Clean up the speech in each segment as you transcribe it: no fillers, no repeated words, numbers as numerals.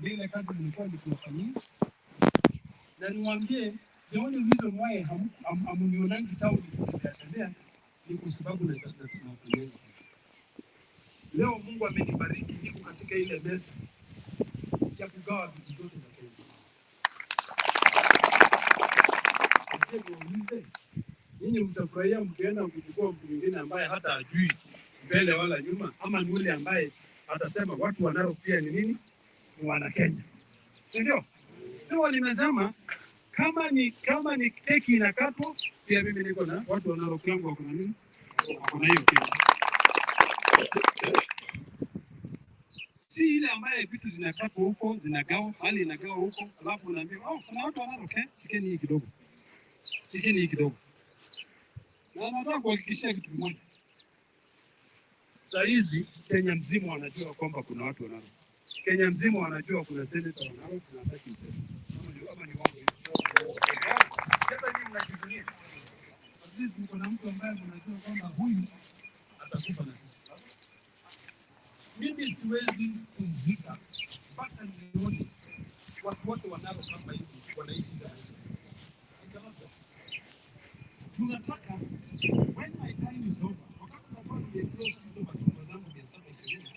Niwaambie ile kazi nilikuwa nikiwafanyia, na niwaambie the only reason why hamunionangi town nikitembea tembea ni kwa sababu nawafanyia. Leo Mungu amenibariki, niko katika ile meza ya kugawa vitu zote za Kenya. Niwaulize, nyinyi mtafurahia mkienda kuchukua mtu mwingine ambaye hata hajui mbele wala nyuma, ama ni yule ambaye atasema watu wa Narok pia ni nini? Ni wana Kenya, si ndio? Sio, nimesema kama ni keki inakatwa, pia mimi niko na watu wa Narok yangu wako na nini? Wako na hiyo keki. Si ile ambaye vitu zinakatwa huko zinagawa, mali inagawa huko, alafu unaambiwa, "Oh, kuna watu wa Narok, eh, shikeni hii kidogo, shikeni hii kidogo." Na nataka kuhakikishia kitu kimoja. Saa hizi Kenya mzima wanajua kwamba kuna watu wa Narok. Kenya mzima wanajua kuna senator wa Narok na hataki mchezo. Ama ni wangu hiyo? Sasa nyinyi mnajivunia. At least mko na mtu ambaye mnajua kwamba huyu atakufa na sisi. Mimi siwezi pumzika mpaka nione watu wote wa Narok kama hivi wanaishi za maisha. I cannot stop. Tunataka when my time is over, wakati tunakuwa tumeexhaust hizo machumba zangu 720,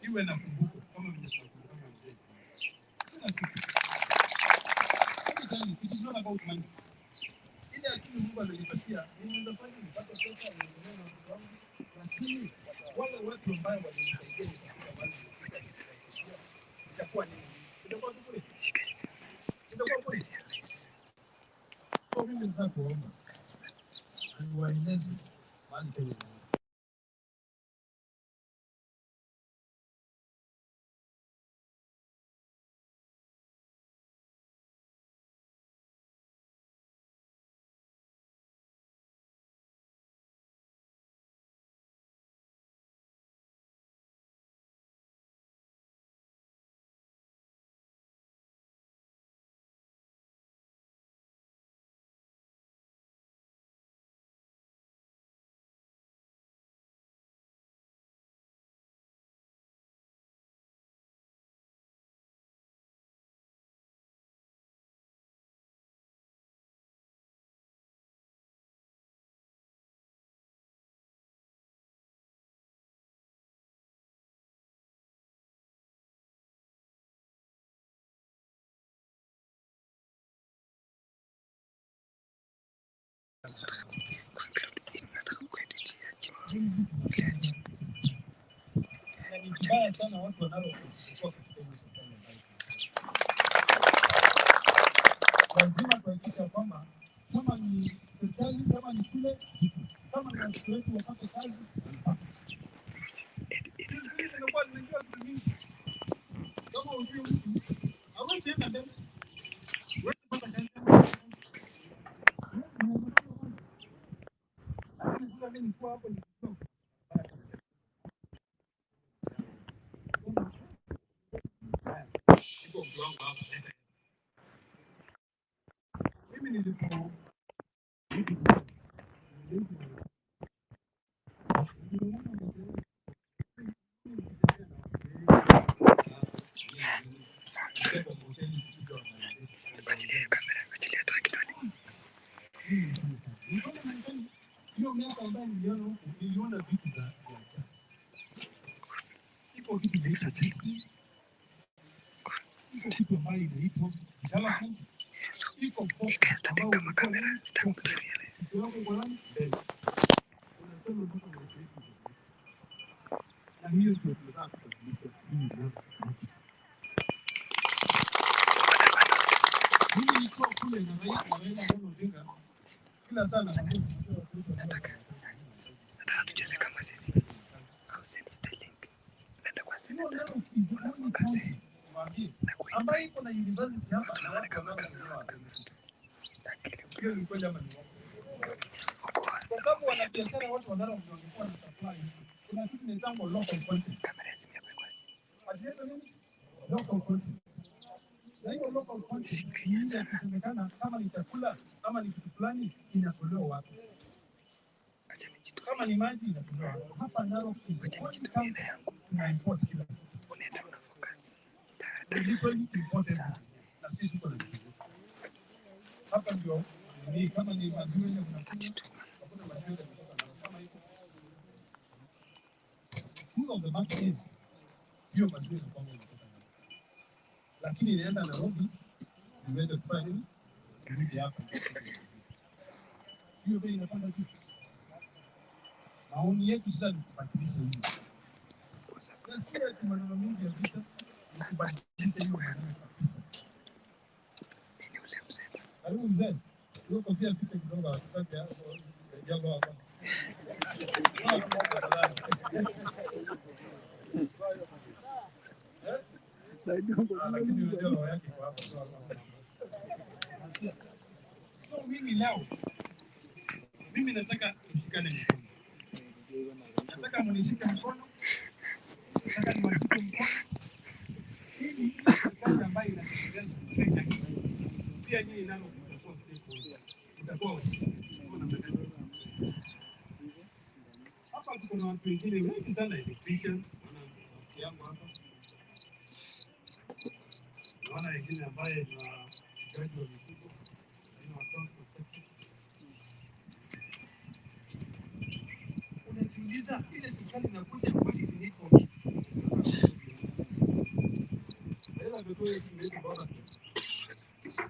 iwe na kumbuko kama vile tunakumbukana mzee kila siku. Every time, it is not about money. Ile akili Mungu amenipatia, ninaweza fanya nipate pesa niendelee na watoto wangu, lakini wale watu ambayo walinisaidia nikafika mahali nimefika, nikawasaidia, itakuwa nini? Itakuwa tu bure. Itakuwa bure. So mimi nataka kuomba niwaeleze mahali Kenya inaenda. Na ni vibaya sana watu wa Narok kuwa katika hiyo serikali ambayo lazima kuhakikisha kwamba kama ni serikali, kama ni shule zipo, kama ni watoto wetu wapate kazi, wanapata. Hizi zimekuwa zinaingia vitu mingi. Kama hujui mtu hawezi enda mbele, huwezi pata kazi. Lakini sasa mimi nilikuwa hapo nikijua iko mtu wangu hapa. Mimi nilipo Achilia kamera, achilia toa kidole. Hiyo miaka ambayo niliona huku, niliona vitu za ajabu. Iko kitu inaitwa system, iko kitu ambayo inaitwa development, iko focus Ikae ambayo kama ukikuwa kamera, nani, sitaki kutulia. kitu yako kwa nani mbele, unasema mpaka maisha yetu ibadilike. Na hiyo ndio tunataka kubadilisha hii Narok. Mimi nikiwa kule na Raila Amolo Odinga, kila saa namwambia Nataka tucheze kama sisi. Au send you the link. Naenda kwa Hiyo senator. Narok is the only county, niwaambie, Na kuinvite. ambayo iko na university hapa na Tunaona watu kama wanao kamera. wenyewe. Kama Hiyo ni kweli ama ni uongo? Okoa. Kwa sababu wanabiashara watu wa Narok ndio wangekuwa na supply. Kuna kitu inaitwa local content. Kamera ya simu yako iko. Ati nini? Local content. Na hiyo local content ni ile ikisemekana kama ni chakula, kama ni kitu fulani, inatolewa wapi? Acha nijitoe. Kama ni maji, inatolewa wapi? Hapa Narok is the Acha only nijitumie county ile yangu. tuna import kila kitu. Unaenda una focus. We literally import everything. Na sisi tuko na vitu. Hapa ndio ni kama ni maziwa ile mnakunywa, 32. hakuna maziwa ile kutoka na kama iko. Truth of the matter is, hiyo maziwa inakuwa inatoka na. Lakini inaenda Nairobi iweze kufanya nini? Irudi hapa. Hiyo bei inapanda juu. Maoni yetu sasa ni kubadilisha hiyo. WhatsApp. Na sio ati maneno mingi ya vita, ni kubadilisha hiyo maneno kabisa. Ni ule mzee. Karibu mzee. Hiyo kofia fiche kidogo, hatutaki hapo jambo hapa. Eh? Ah, lakini unajua roho yake iko hapo, sio hapa. So mimi leo mimi nataka tushikane mikono. Nataka mnishike mkono. Nataka niwashike mkono ili ile serikali ambayo inatekeleza Kenya hii pia nyinyi nalo mtakuwa stakeholders. Mtakuwa washiriki. Kama namna gani? Hapa tuko na watu wengine wengi sana electricians, naona rafiki yangu hapa. Naona wengine ambaye ni wafugaji wa mifugo, wengine wa transport sector. Unajiuliza ile serikali inakuja, what is in it for me? Raila ametoa hiyo kitu inaitwa Obamacare.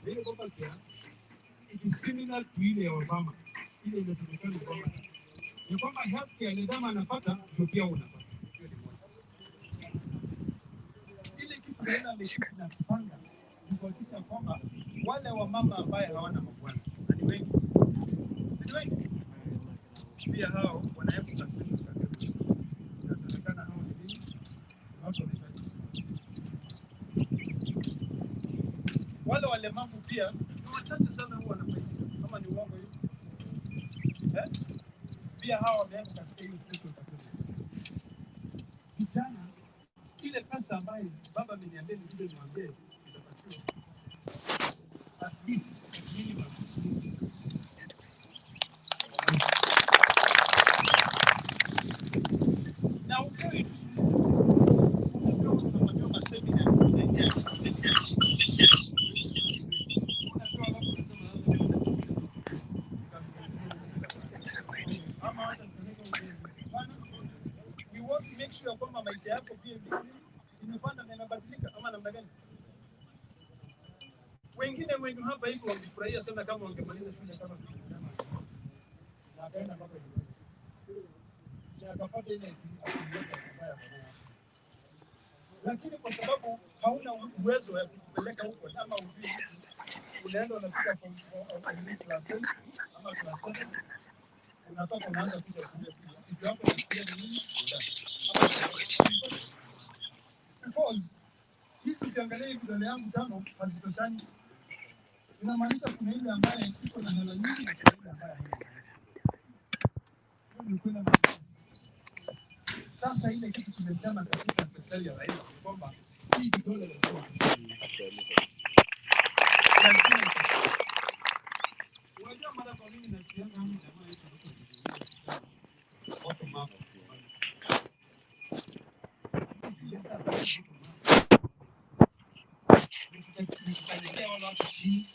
Na ile Obamacare, it is similar to ile ya Obama, ile inasemekana Obamacare. Ni kwamba healthcare ile kama anapata ndio pia unapata. Hiyo ni moja. Ile kitu Raila ameshika na kupanga ni kuhakikisha kwamba wale wamama ambaye hawana mabwana na ni wengi, si ni wengi, pia hao wanawekwa special category. Inasemekana hao ni nini? Ni watu wanahitaji msaada. Wale walemavu pia ni wachache sana huwa wanafaidika, kama ni uongo hiyo eh? Pia hawa wamewekwa katika hiyo special category. Vijana, ile pesa ambayo baba ameniambia nikuje niwaambie itapatiwa at least minimum shilingi na upewe tu shilingi, unapewa, unapatiwa masemina ya kukusaidia unapewa, alafu unasema sasa mimi Nataka kuedit. ama hata tupeleke huko. We want to make sure kwamba maisha yako pia imepanda na inabadilika ama namna gani? Wengine wenyu hapa hivi wangefurahia sana kama wangemaliza shule kama vijana na akaenda mpaka university na akapata ile akili yake ambayo ako nayo, lakini kwa sababu hauna uwezo wa kupeleka huko ama ujui, unaenda unafika form four, class eight ama class seven, unatoka unaanza kuja kuja kuja kitu yako unafikiria ni nini? Because hizi ukiangalia hii vidole yangu tano hazitoshani, inamaanisha kuna ile ambaye iko na hela nyingi na kuna ile ambaye haina. Hiyo ni ukweli ama uongo? Sasa ile kitu tumesema katika serikali ya Raila ni kwamba hii vidole lazima vitoshane. Lazima itoshane. Unajua mara kwa mimi nasikianga huyu jamaa yetu anaitwa bottom up. Nikukanyagia wale watu chini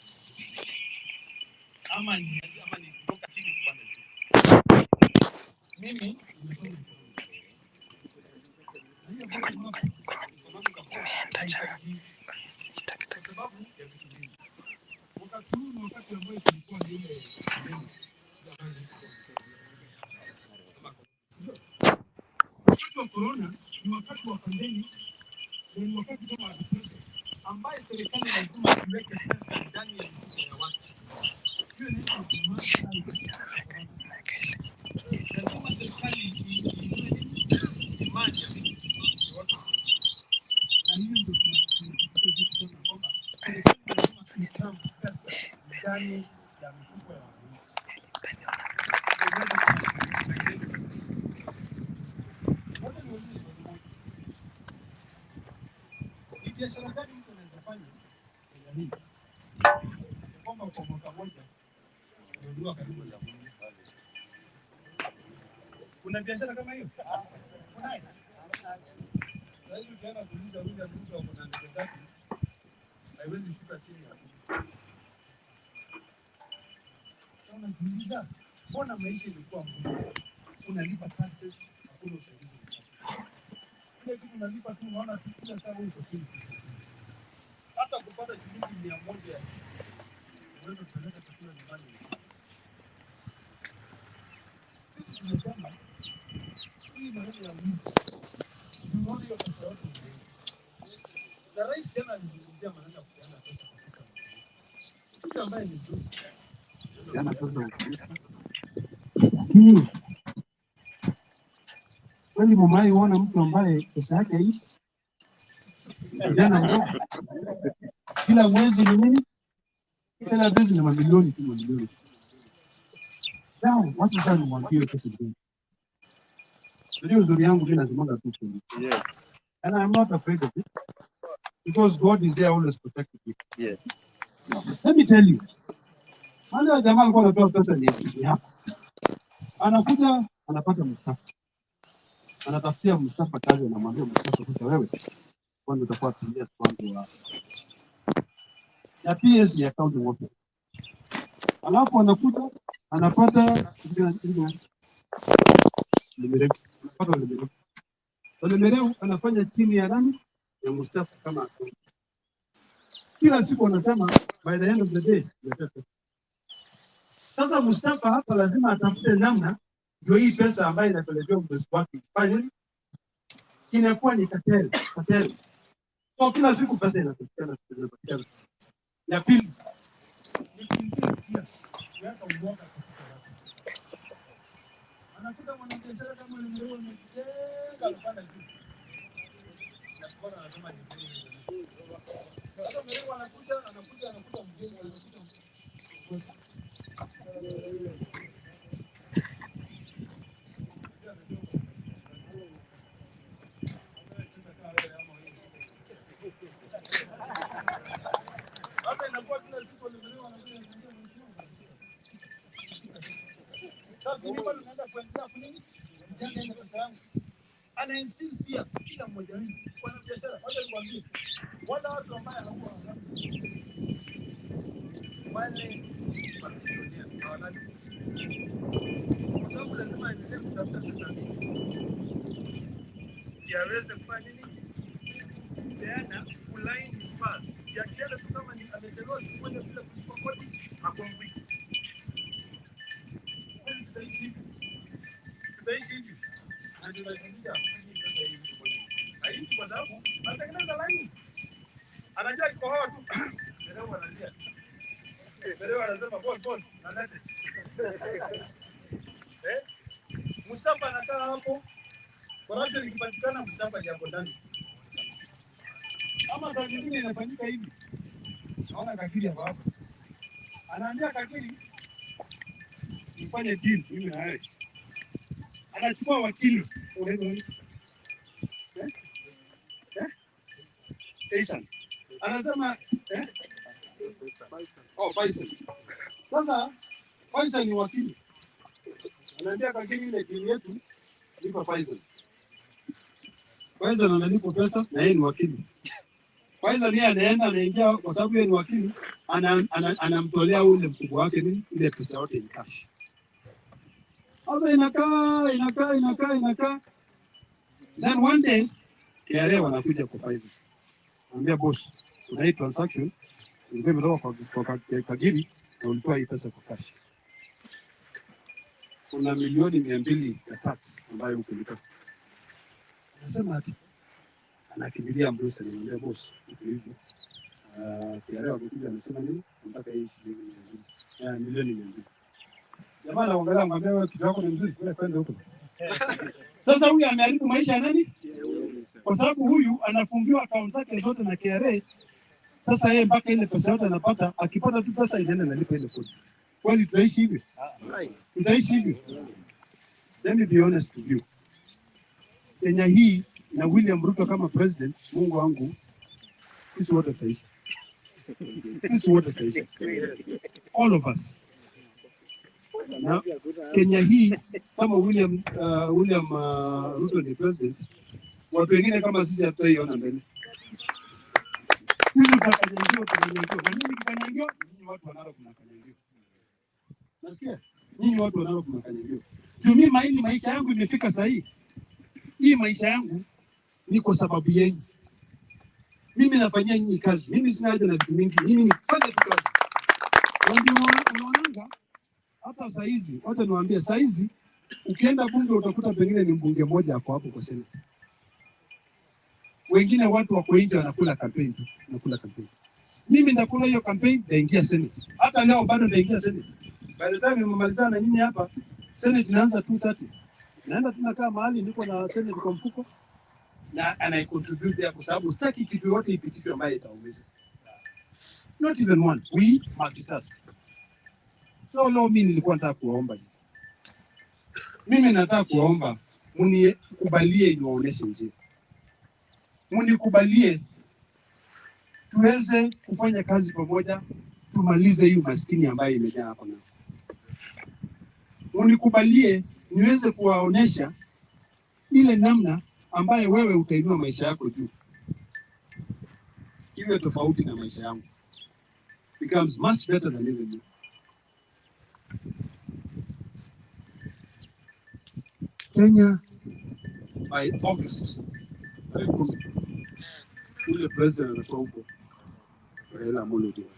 ama ni kutoka chini kupanda juu. Mimi nimesoma economics. Na hiyo bottom up economic approach haisaidii kwa sababu ya vitu vingi. Wakati huu ni wakati ambao kulikuwa na ile pandemic ambayo ilikuwa. Wakati wa corona ni wakati wa pandemic na ni wakati kama wa depression ambaye serikali lazima iweke pesa ndani ya mifuko ya watu. Hiyo inaitwa demand side. Lazima serikali iinue nini? Demand ya vitu ndio watu wasaidike. Na hiyo ndio tunapitisha juu kusema kwamba serikali lazima ipump pesa ndani ya mifuko ya wananchi. Ngoja niulize swali moja. Ni biashara gani mtu anaweza fanya Kenya hii ya kwamba kwa mwaka moja unanunua karibu laki nne? Kuna biashara kama hiyo? Kunayo? Sasa hivi ukienda kuuliza William Ruto ako na ndege ngapi, haiwezi shuka chini ya 10. Sasa unajiuliza, mbona maisha ilikuwa ngumu? Unalipa taxes, hakuna usaidizi unapata. Kile kitu unalipa tu, unaona tu kila saa uko chini, uko chini. Hata kupata shilingi 100 ya siku, unaweza kupeleka chakula nyumbani ni shida. Sisi tumesema hii maneno ya wizi, tunaona hiyo pesa yote inaenda. Na rais jana alizungumzia maneno ya kupeana pesa katika mji. Kitu ambaye ni nzuri. Jana pesa lakini kweli mumewahi ona mtu ambaye pesa yake haishi? Kijana mdogo kila mwezi ni nini? Kila mwezi ni mamilioni tu, mamilioni. Now, wacha sasa niwaambie pesa kidogo. Unajua uzuri yangu mimi nasemanga tu kweli. And I'm not afraid of it because God is there always protecting me. Let me tell you. Wale wa jamaa alikuwa anatoa pesa ni hapa. Anakuja anapata Mustafa. Anatafutia Mustafa kazi, anamwambia Mustafa, sasa wewe kwanza utakuwa PS wangu wa ya PS ni accounting officer. Alafu anakuja anapata Lemereu, anapata Lemereu. Lemereu anafanya chini ya nani? Ya Mustafa kama accountant. Kila siku anasema by the end of the day niletee pesa. Sasa Mustafa hapa lazima atafute namna ndio hii pesa ambayo inapelekewa mdosi wake ifanye nini? Inakuwa ni cartel, cartel. So kila siku pesa inapatikana, inapatikana. Ya pili Ni kuingia fear, kuweka uoga katika watu. Anakuta mwanabiashara kama Lemereu amejenga amepanda juu. Na kuona anasema ni mgeni. Sasa Lemereu anakuja, anakuja, anakuta mgeni, anakuta mgeni. Sasa inakuwa kila siku Lemereu anakuja anakuja mheshimiwa. Sasa mimi bado naenda kuendelea kunini? Kujenga ile pesa yangu. Ana instill fear kila mmoja wenu. Wana biashara, wacha nikwambie. Wale watu ambao hawakuwa wale wamejionea hawalali. Kwa sababu lazima aendelee kutafuta pesa mingi. Ndio aweze kufanya nini? Kupeana kuline his path. Yakienda tu kama ni amechelewa siku moja bila kulipa kodi, hakongwi. Kweli tutaishi hivi? Tutaishi hivi? Na tunajiuliza, hii pesa hii iko wapi? Haishi kwa sababu anatengeneza laini. Anajua kikohoa tu. Dereva analia. Dereva anasema boss, boss, nalete. Mustafa anakaa hapo. Corruption ikipatikana Mustafa yuko ndani. Ama saa zingine inafanyika hivi. Naona Kakiri hapa hapa. Anaambia Kakiri nifanye deal mimi na wewe. Anachukua wakili. Unaitwa nani? Faisal. Anasema Oh, Faisal. Sasa Faisal ni wakili. Anaambia Kakiri ile deal yetu lipa Faisal. Faisal analipwa pesa na yeye ni wakili. Faisal yeye anaenda anaingia kwa sababu yeye ni wakili, anamtolea ule mkubwa wake nini ile pesa yote in cash. Sasa inakaa inakaa inakaa inakaa. Then one day KRA wanakuja kwa Faisal. Anambia boss, kuna hii transaction ilikuwa imetoka kwa Kagiri na ulitoa hii pesa kwa cash. Kuna milioni 200 ya tax ambayo hukulipa. Anasema ati anakimbilia mdosi, anamwambia boss, iko hivi. KRA wamekuja anasema nini? Nataka hii shilingi 200. Milioni 200. Jamaa anaangalia, anamwambia wewe kichwa chako ni mzuri, wewe kwenda huko. Sasa huyu ameharibu maisha ya nani? Kwa sababu huyu anafungiwa account zake zote na KRA. Sasa yeye mpaka ile pesa yote anapata, akipata tu pesa inaenda inalipa ile kodi. Kweli tutaishi hivyo? Tutaishi hivyo? Let me be honest with you. Kenya hii na William Ruto kama president, Mungu wangu, sisi wote tutaishi. Sisi wote tutaishi. All of us. Na Kenya hii kama William Ruto ni president, Watu wengine kama sisi hatutaiona mbele. Sisi tutakanyangiwa, tukanyangiwa. Na mimi nikikanyangiwa, nyinyi watu wa Narok mnakanyangiwa. Nasikia? Nyinyi watu wa Narok mnakanyangiwa. Juu mimi maini maisha yangu imefika sasa hii. Hii maisha yangu ni kwa sababu yenu. Mimi nafanyia nyinyi kazi. Mimi sina haja na vitu mingi. Mimi nifanye tu kazi. Na ndio unaonanga hata saa hizi, wacha niwaambie, saa hizi ukienda bunge utakuta pengine ni mbunge mmoja ako hapo kwa senate. Wengine watu wako nje wanakula campaign tu, wanakula campaign. Mimi nitakula hiyo campaign, nitaingia senate. Hata leo bado nitaingia senate. By the time nimemalizana na nyinyi hapa, senate inaanza 2:30. Naenda tunakaa mahali niko na senate kwa mfuko na and I contribute there kwa sababu sitaki kitu yote ipitishwe ambayo itaumiza. Not even one. We multitask. So leo mimi nilikuwa nataka kuwaomba hivi. Mimi nataka kuwaomba mnikubalie niwaoneshe njia. Mnikubalie tuweze kufanya kazi pamoja, tumalize hii umaskini ambayo imejaa hapa na. Mnikubalie niweze kuwaonesha ile namna ambayo wewe utainua maisha yako juu, iwe tofauti na maisha yangu, becomes much better than even me. Kenya by August tarehe 10, ule president anakuwa huko Raila Amolo Odinga.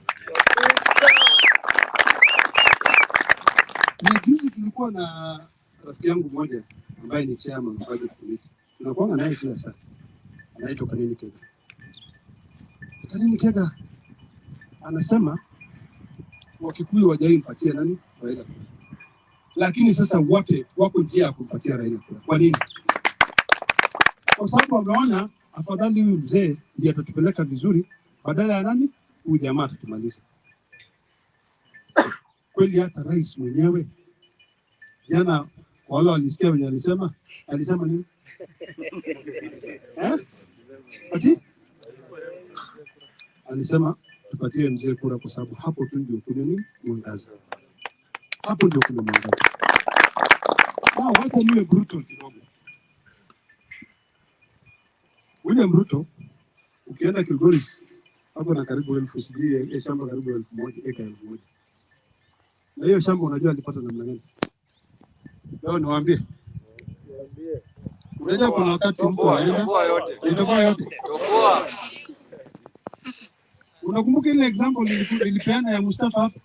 Na juzi tulikuwa na rafiki yangu mmoja ambaye ni chairman wa budget committee, tunakuanga naye kila saa, anaitwa Kanini Kega. Kanini Kega anasema Wakikuyu hawajai mpatia nani Raila kura, lakini sasa wote wako njia ya kumpatia Raila kura. Kwa nini? Kwa sababu wameona afadhali huyu mzee ndiye atatupeleka vizuri, badala ya nani, huyu jamaa atatumaliza. Kweli hata rais mwenyewe jana, kwa wale walisikia wenye alisema, alisema nini? Eh? Ati? Alisema tupatie mzee kura kwa sababu hapo tu ndio kuna nini? Mwangaza. Hapo ndio kuna mwangaza. Wacha niwe brutal kidogo. William Ruto ukienda Kilgoris hapo na karibu elfu sijui shamba karibu 1000, eka 1000. Na hiyo shamba unajua alipata namna gani? Leo niwaambie. Unajua kuna wakati mtu anaenda Toboa yote. Nitoboa yote. Toboa. Unakumbuka ile example nilipeana ya Mustafa hapa?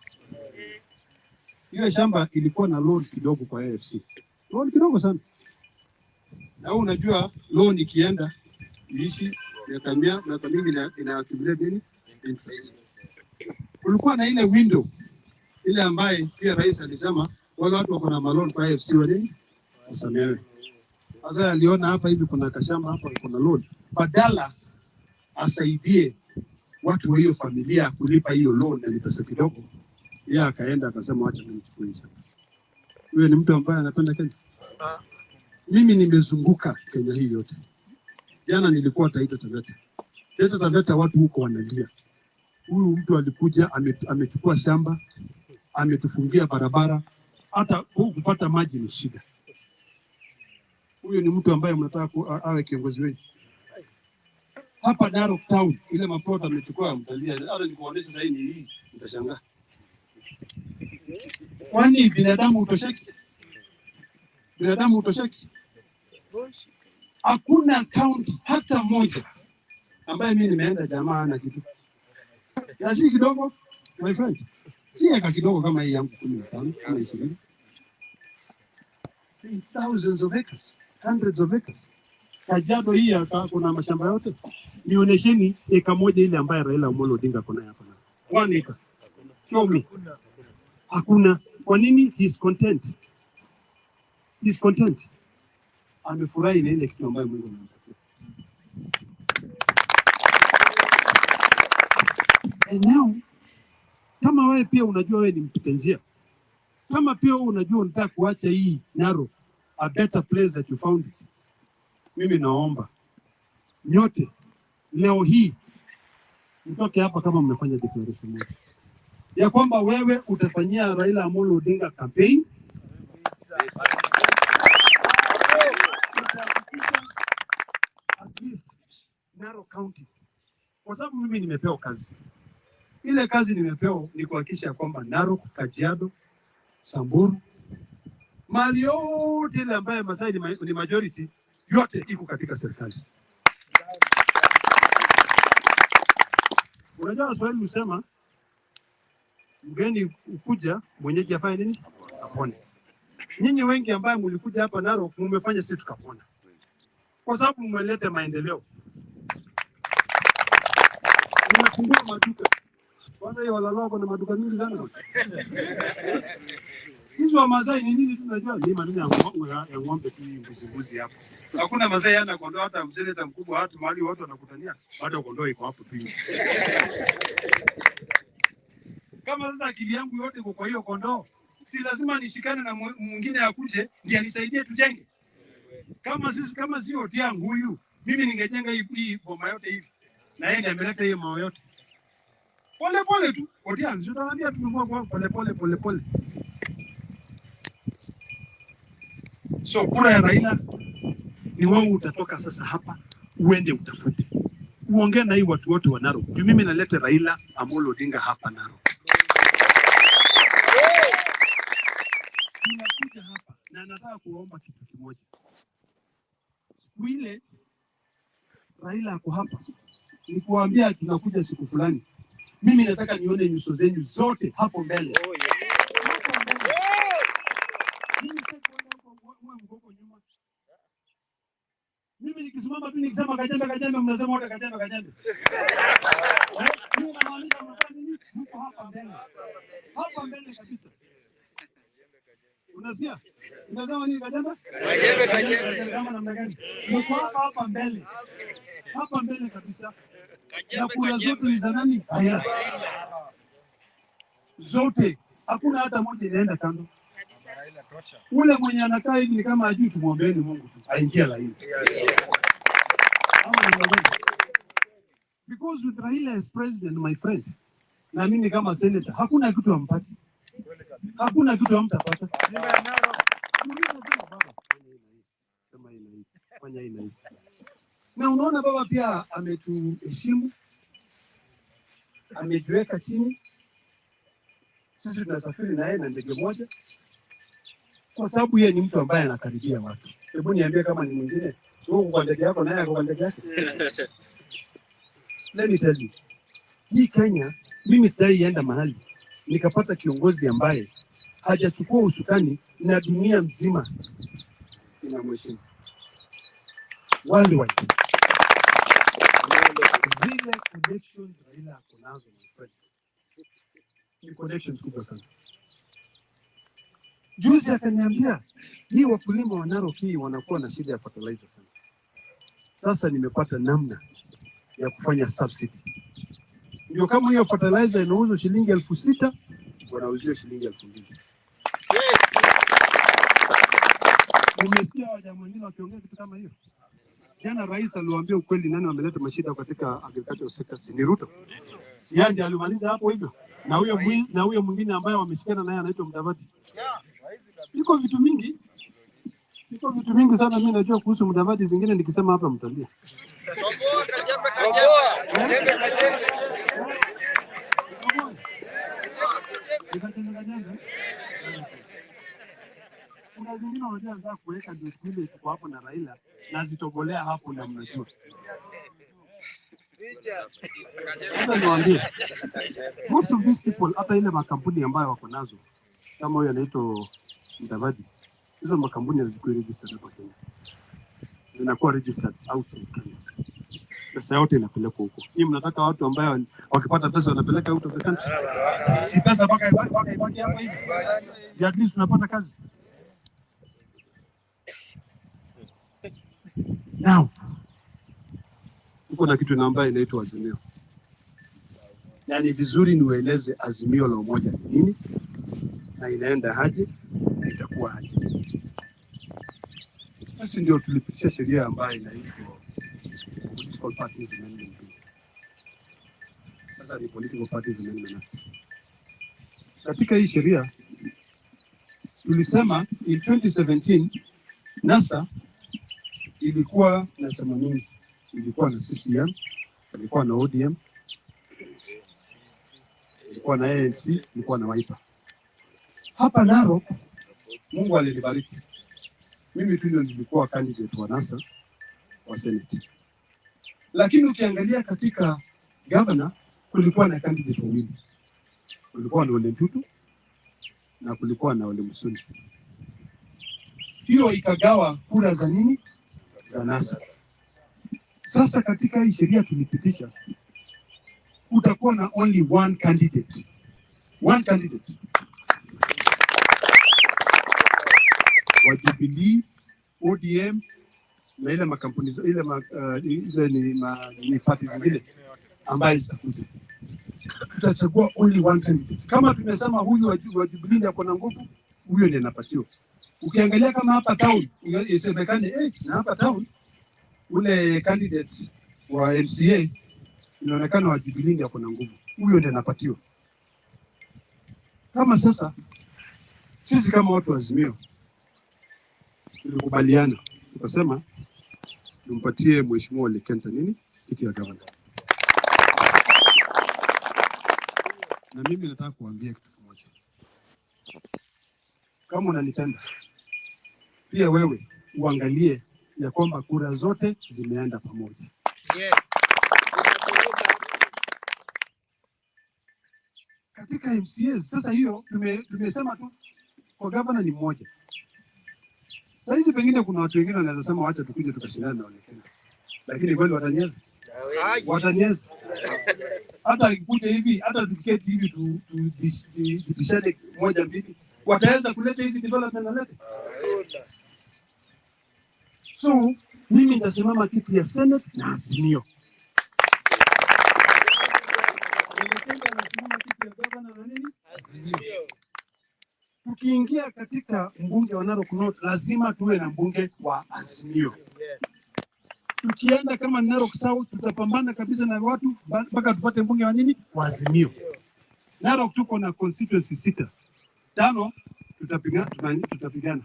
Ile shamba ilikuwa na loan kidogo kwa AFC. Loan kidogo sana. Na wewe unajua loan ikienda iishi miaka mia, miaka mingi ina accumulate nini? Interest. Kulikuwa na ile window ile ambaye pia rais alisema wale watu wako na loan kwa AFC wa nini? Wasamehewe. Sasa aliona hapa hivi kuna kashamba hapa kuna loan. Badala asaidie watu wa hiyo familia kulipa hiyo loan na ni pesa kidogo, yeye akaenda akasema wacha mimi nichukue shamba. Huyo ni mtu ambaye anapenda Kenya. Mimi nimezunguka Kenya hii yote. Jana nilikuwa Taita Taveta. Taita Taveta watu huko wanalia. Huyu mtu alikuja amechukua shamba, ametufungia barabara, hata kupata maji ni shida. Huyu ni mtu ambaye mnataka awe kiongozi wenu. Hapa Narok Town ile maplot amechukua mtalia, hata nikuonyesha sasa ni hii, utashangaa. Kwani binadamu utosheki? Binadamu utosheki? Hakuna county hata moja ambaye mimi nimeenda jamaa na kitu. Na si kidogo, my friend. Si eka kidogo kama hii yangu 15 kama 20. Thousands of acres, hundreds of acres. Kajiado hii hapa kuna mashamba yote. Nionesheni eka moja ile ambaye Raila Amolo Odinga ako nayo hapa. 1 acre. Show me. Hakuna. Kwa nini? He is content. He is content. Amefurahi na ile kitu ambayo Mungu amempatia. And now, kama wewe pia unajua wewe ni mpita njia, kama pia wewe unajua unataka kuacha hii Narok, a better place that you found it, mimi naomba nyote leo hii mtoke hapa kama mmefanya declaration moja ya kwamba wewe utafanyia Raila Amolo Odinga campaign. Narok County, kwa sababu mimi nimepewa kazi. Ile kazi nimepewa ni kuhakikisha kwamba Narok, Kajiado, Samburu, mali yote ile ambayo Masai ni majority yote iko katika serikali. Unajua Waswahili husema mgeni ukuja mwenyeji afanye nini? Apone. Nyinyi wengi ambaye mlikuja hapa Narok mmefanya sisi tukapona, kwa sababu mmeleta maendeleo, mmefungua maduka. Kwanza hiyo Walalua na maduka mingi sana. Hizo wa Masai ni nini tunajua? Ni maneno ya ng'ombe tu, mbuzi mbuzi hapo. Hakuna Masai hana kondoo, hata mseneta mkubwa, hata mahali watu wanakutania, bado kondoo iko hapo tu. Kama sasa akili yangu yote iko kwa hiyo kondoo, si lazima nishikane na mwingine akuje ndiye anisaidie tujenge. Kama sisi kama sio Otiang huyu, mimi ningejenga hii boma yote hivi, na yeye ndiye ameleta hiyo mawe yote. Pole pole tu Otiang, si utaambia tumekuwa kwa pole pole pole pole. So kura ya Raila ni wewe utatoka sasa hapa uende utafute, uongee na hii watu wote wa Narok. Juu mimi naleta Raila Amolo Odinga hapa Narok. Tunakuja hapa na nataka kuomba kitu kimoja. Siku ile Raila ako hapa, nikuambia tunakuja siku fulani, mimi nataka nione nyuso zenyu zote hapo mbele. Hapo mbele. Mimi sitaki kuona huko uwe mgogo nyuma. Mimi nikisimama tu nikisema Kajembe Kajembe, mnasema wote Kajembe Kajembe. Mimi namaanisha mnafanya nini? Mko hapa mbele, hapa mbele kabisa. Unasikia? Unasema nini Kajembe? Kajembe, Kajembe. Kama namna gani? Mko hapa hapa mbele, hapa mbele kabisa. Na kura zote ni za nani? Raila. Zote, hakuna hata moja inaenda kando. Ule mwenye anakaa hivi ni kama ajui, tumwombeeni Mungu tu aingie laini. Because with Raila as president, my friend, na mimi kama senator, hakuna kitu hampati, hakuna kitu hamtapata. Fanya hii na hii. Na unaona baba pia ametuheshimu, ametuweka chini. Sisi tunasafiri na yeye na ndege moja, kwa sababu yeye ni mtu ambaye anakaribia watu. Hebu niambie kama ni mwingine, sio kwa ndege yako naye kwa ndege yake. Let me tell you, hii Kenya mimi sijaienda mahali nikapata kiongozi ambaye hajachukua usukani na dunia mzima inamheshimu. Worldwide. Zile connections Raila ako nazo, my friends, ni connections kubwa sana. Juzi akaniambia hii wakulima wa Narok hii wanakuwa na shida ya fertilizer sana. Sasa nimepata namna ya kufanya subsidy. Ndio kama hiyo fertilizer inauzwa shilingi 6,000, wanauzia shilingi 2,000. Umesikia wajamaa wengine wakiongea kitu kama hiyo? Jana rais aliwaambia ukweli, nani wameleta mashida katika agricultural sector? Si ni Ruto? Si yeye ndiye alimaliza hapo hivyo? Na huyo mwingine ambaye wameshikana naye anaitwa Mudavadi. Iko vitu mingi. Iko vitu mingi sana mimi najua kuhusu Mudavadi, zingine nikisema hapa mtalia. Kajembe. Kuna zingine unajua nataka kuweka ndio siku ile tuko hapo na Raila nazitogolea hapo na mnajua. Sasa niwaambie, most of these people, hata ile makampuni ambayo wako nazo kama huyo anaitwa Mudavadi, hizo makampuni hazikuwa registered hapa Kenya, zinakuwa registered outside Kenya. Pesa yote inapelekwa huko. Nyinyi mnataka watu ambao wakipata pesa wanapeleka out of the country? Si pesa mpaka ibaki hapa hivi, si at least unapata kazi. Now, uko na kitu ambayo inaitwa Azimio. Na ni vizuri niwaeleze Azimio la Umoja ni nini na inaenda aje na itakuwa aje. Sisi ndio tulipitisha sheria ambayo inaitwa Political Parties Amendment Bill. Sasa ni Political Parties Amendment Act. Katika hii sheria tulisema in 2017 NASA ilikuwa na chama mingi, Ilikuwa na CCM, ilikuwa na ODM, ilikuwa na ANC, ilikuwa na Wiper. Hapa Narok Mungu alinibariki. Mimi tu ndio nilikuwa candidate wa NASA wa Senate. Lakini ukiangalia katika governor kulikuwa na candidate wawili. Kulikuwa na Ole Ntutu na kulikuwa na Ole Musuni. Hiyo ikagawa kura za nini? Za NASA. Sasa katika hii sheria tulipitisha, utakuwa na only one candidate. One candidate wa Jubilee, ODM na ile makampuni ile ile ni party zingine ambaye zitakuja. Tutachagua only one candidate. Kama tumesema huyu wa Jubilee ndiye ako na nguvu, huyo ndiye anapatiwa. Ukiangalia kama hapa town isemekane na hapa town ule candidate wa MCA inaonekana wa Jubilee ndiye ako na nguvu, huyo ndiye anapatiwa. Kama sasa sisi kama watu wa Azimio tulikubaliana tukasema tumpatie Mheshimiwa Ole Kenta nini kiti ya gavana. Na mimi nataka kuambia kitu kimoja, kama unanipenda pia wewe uangalie ya kwamba kura zote zimeenda pamoja. Yes. Katika MCAs sasa hiyo tumesema tu kwa gavana ni mmoja. Sasa hizi pengine kuna watu wengine wanaweza sema wacha tukuje tukashindane na Ole Kenta. Lakini kweli wataniweza? Wataniweza. Hata ikikuja hivi, hata tukiketi hivi tubishane moja mbili, wataweza kuleta hizi development na lete. So mimi nitasimama kiti ya Senate na Azimio. Ole Kenta anasimama kiti ya governor na nini? Azimio. Tukiingia katika mbunge wa Narok North lazima tuwe na mbunge wa Azimio. Tukienda kama Narok South tutapambana kabisa na watu mpaka tupate mbunge wa nini? Wa Azimio. Narok tuko na constituency 6. 5 tutapigana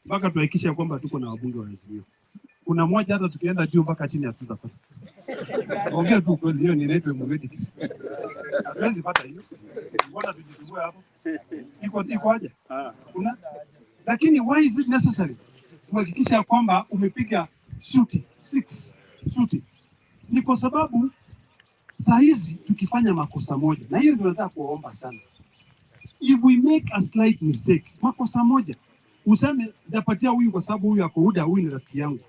mpaka tuhakikishe kwamba tuko na wabunge wa Azimio. Kuna mmoja hata tukienda juu mpaka chini hatutapata. Ongea tu kweli, hiyo ni inaitwa Mugedi. Hatuwezi pata hiyo. Mbona tujisumbue hapo? Iko haja? Kuna? Lakini why is it necessary kuhakikisha kwamba umepiga suti 6 suti? Ni kwa sababu saa hizi tukifanya makosa moja, na hiyo ndio nataka kuwaomba sana. If we make a slight mistake, makosa moja, useme nitapatia huyu kwa sababu huyu ako UDA, huyu ni rafiki yangu,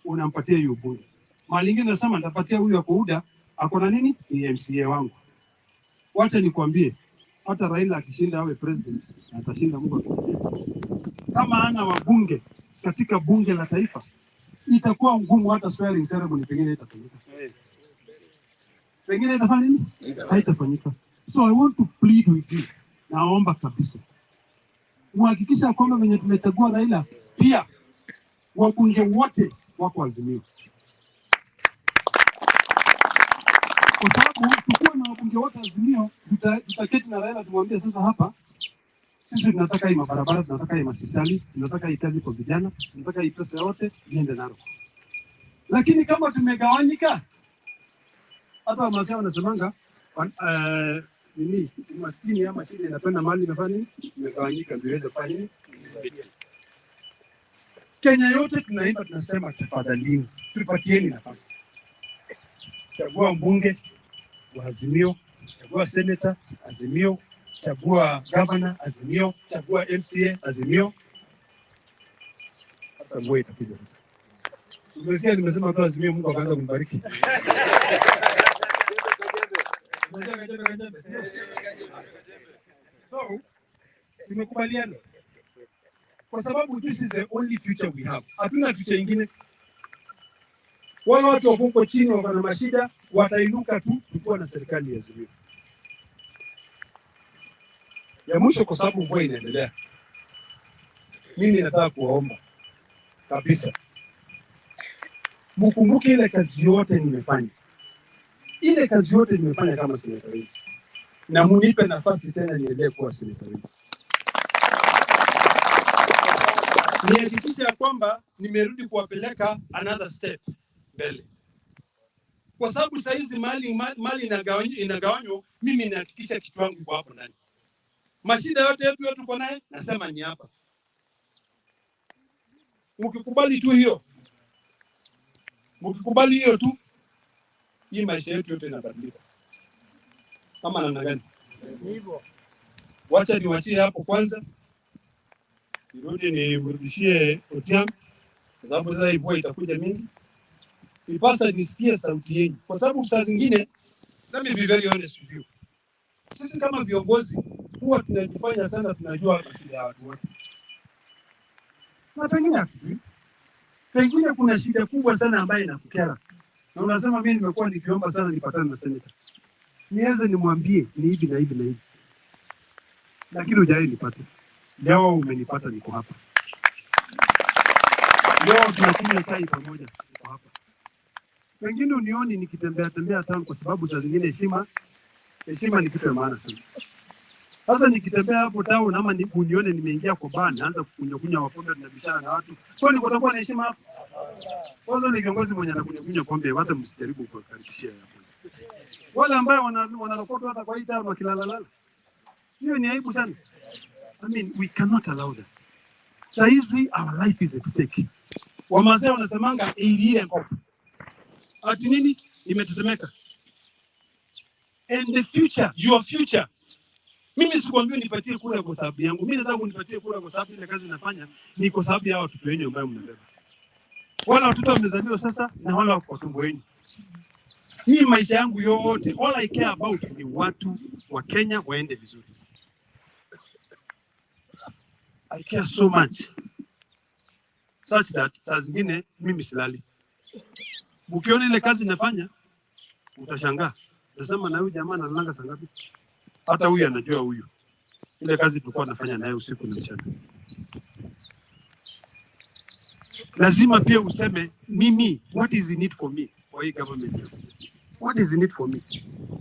unampatia hiyo bunge. Mara nyingine nasema nitapatia huyu ako UDA, ako na nini? Ni MCA wangu. Wacha nikwambie, hata Raila akishinda awe president, na atashinda Mungu akijalia, kama hana wabunge katika bunge la taifa, itakuwa ngumu hata swearing ceremony pengine itafanyika. Pengine itafanya nini? Haitafanyika. So I want to plead with you. Naomba kabisa muhakikisha kwamba wenye tumechagua Raila pia wabunge wote wako Azimio. Kwa sababu tukiwa na wabunge wote Azimio, tutaketi na Raila tumwambie sasa hapa sisi tunataka hii mabarabara, tunataka hii hospitali, tunataka hii kazi kwa vijana, tunataka hii pesa yote iende Narok. Lakini kama tumegawanyika, hata Wamasai wanasemanga nini, maskini ama shida inapenda mali imefanya nini? Imegawanyika ndio iweze kufanya nini? Kenya yote tunaimba tunasema tafadhalini, tupatieni nafasi. Chagua mbunge wa Azimio, chagua senator Azimio, chagua governor Azimio, chagua MCA Azimio. Sasa mvua itakuja sasa. Umesikia nimesema tu Azimio, Mungu akaanza kumbariki. So, tumekubaliana kwa sababu this is the only future we have. Hatuna future ingine. Wale watu wako huko chini wako na mashida, watainuka tu tukiwa na serikali ya Azimio. Ya mwisho, kwa sababu mvua inaendelea, mimi nataka kuwaomba kabisa mkumbuke ile kazi yote nimefanya, ile kazi yote nimefanya kama seneta wenu, na munipe nafasi tena niendelee kuwa seneta wenu. Nihakikishe ya kwamba nimerudi kuwapeleka another step. mbele, kwa sababu saa hizi mali inagawanywa, mimi nahakikisha kichwa yangu iko hapo ndani. Mashida yote yetu yote tuko naye, nasema ni hapa. Mkikubali tu hiyo, mkikubali hiyo tu, hii maisha yetu yote inabadilika. Kama namna gani? Wacha niwachie hapo kwanza, nirudi nimrudishie Otiang, kwa sababu sasa hii mvua itakuja mingi. Ipasa nisikie sauti yenu, kwa sababu saa zingine, let me be very honest with you, sisi kama viongozi huwa tunajifanya sana tunajua mashida ya watu wote, na pengine hatujui. Pengine kuna shida kubwa sana ambayo inakukera na unasema mimi nimekuwa nikiomba sana nipatane na senator, niweze nimwambie ni hivi na hivi na hivi, lakini hujawahi nipata. Leo umenipata, niko hapa. Leo tunakunywa chai pamoja, niko hapa. Pengine unioni nikitembea tembea town, kwa sababu saa zingine heshima ni kitu ya maana sana. Sasa nikitembea hapo town ama unione nimeingia kwa bar naanza kukunywa kunywa mapombe, tunabishana na watu, kwa nini kutakuwa na heshima hapo? Kwanza ni kiongozi mwenye anakunywa kunywa pombe, hata msijaribu kuwakaribishia hapo. Wale ambao wanarokotwa hata kwa hii town wakilalalala, hiyo ni aibu sana. I mean, we cannot allow that. Saa hizi our life is at stake. Wamasai wanasemanga ilie ngoko. Ati nini? Imetetemeka. And the future, your future. Mimi sikwambii unipatie kura kwa sababu yangu. Mimi nataka unipatie kura kwa sababu ile kazi nafanya ni kwa sababu ya watoto wenu ambao mnabeba. Wala watoto wamezaliwa sasa na wala wako kwa tumbo yenu. Mimi maisha yangu yote, all I care about ni watu wa Kenya waende vizuri. I care so much such that saa zingine mimi silali. Ukiona ile kazi nafanya utashangaa, utasema na huyu jamaa analalanga saa ngapi? Hata huyu anajua huyu, ile kazi tulikuwa nafanya naye usiku na mchana. Lazima pia useme mimi, what is in it for me kwa hii government yangu? What is in it for me?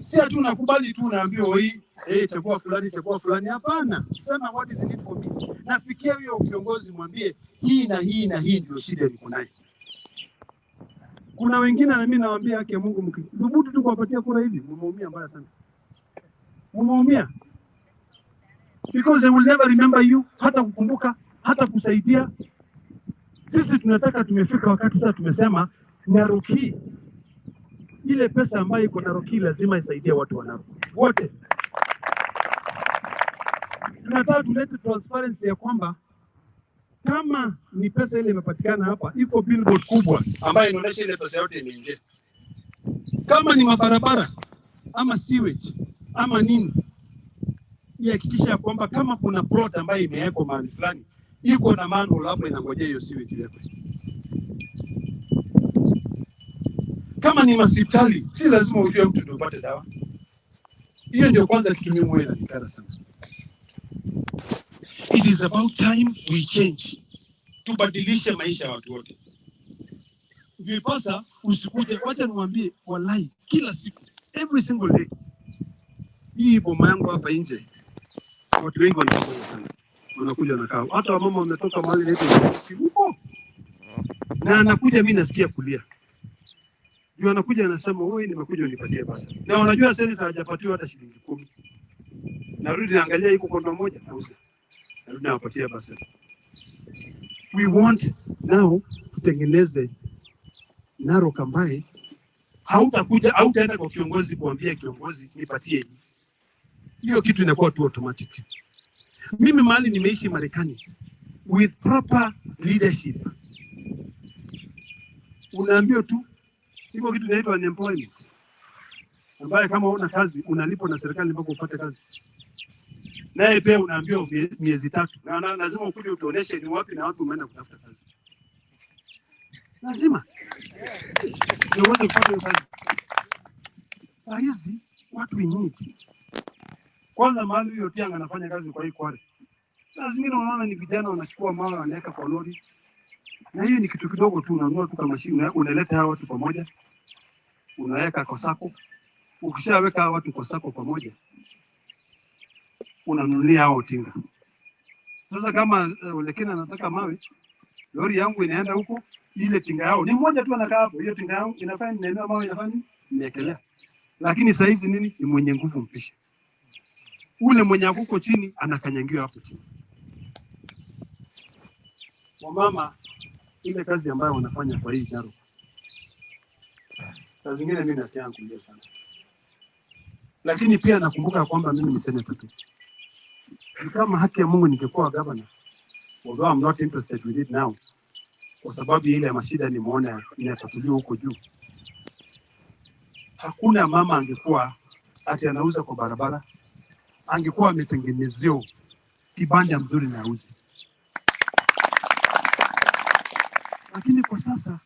Si ati unakubali tu unaambiwa hii chagua fulani, chagua fulani. Hapana, sema what is in it for me. Nafikia huyo kiongozi, mwambie hii na hii na hii ndio shida niko nayo. Kuna wengine na mimi nawaambia haki ya Mungu, mkithubutu tu kuwapatia kura hivi, mmeumia mbaya sana, mmeumia because they will never remember you, hata kukumbuka, hata kusaidia. Sisi tunataka, tumefika wakati sasa tumesema Narok hii, ile pesa ambayo iko Narok hii lazima isaidie watu wa Narok wote. Tunataka tulete transparency ya kwamba kama ni pesa ile imepatikana hapa, iko billboard kubwa ambayo inaonyesha ile pesa yote imeingia. Kama ni mabarabara ama sewage ama nini, ihakikisha ya kwamba kama kuna plot ambayo imewekwa mahali fulani, iko na manhole hapo inangojea hiyo sewage iwekwe. Kama ni hospitali, si lazima ujue mtu ndio upate dawa. Hiyo ndio kwanza kitu mimi huwa inanikera sana. It is about time we change. Tubadilishe maisha ya watu wote. Ndiposa usikuje, wacha niwaambie, wallahi kila siku, every single day, hii boma yangu hapa nje, watu wengi wanakuja sana, wanakuja wanakaa, hata wamama wametoka mahali inaitwa Kisii huko, na anakuja, mimi nasikia kulia juu, anakuja anasema, wewe nimekuja unipatie basa, na wanajua senator hajapatiwa hata shilingi 10. Narudi naangalia iko kondo moja nauza, narudi nawapatia basa. We want now tutengeneze Narok ambaye hautakuja, hautaenda kwa kiongozi kuambia kiongozi nipatie hii. Hiyo kitu inakuwa tu automatic. Mimi mahali nimeishi Marekani with proper leadership, unaambiwa tu iko kitu inaitwa unemployment, ambaye kama huna kazi unalipwa na serikali mpaka upate kazi. Naye pia unaambiwa miezi 3 na lazima ukuje utuoneshe ni wapi na wapi umeenda kutafuta kazi. Lazima ndio uweze kupata hiyo kazi. Saa hizi what we need, kwanza mahali huyo Otiang anafanya kazi kwa hii Kware, saa zingine unaona ni vijana wanachukua mawe wanaweka kwa lori, na hiyo ni kitu kidogo tu, unanunua tu kama mashine, unaleta hawa watu pamoja, unaweka kwa sako. Ukishaweka hawa watu kwa sako pamoja, unanunulia hao tinga. Sasa kama Olekina anataka mawe, lori yangu inaenda huko Ile tinga yao ni mmoja tu anakaa hapo, hiyo tinga yao inafanya nini? Mawe inafanya nini? Inaekelea. Lakini saa hizi nini? Ni mwenye nguvu mpishe. Ule mwenye akuko chini anakanyangiwa hapo chini. Wamama, ile kazi ambayo wanafanya kwa hii Narok, saa zingine mimi nasikia kulia sana, lakini pia nakumbuka kwamba mimi ni senator tu. Ni kama haki ya Mungu ningekuwa governor, although I'm not interested with it now, kwa sababu ile mashida nimeona inatatuliwa huko juu. Hakuna mama angekuwa ati anauza kwa barabara, angekuwa ametengenezewa kibanda mzuri na auze. Lakini kwa sasa,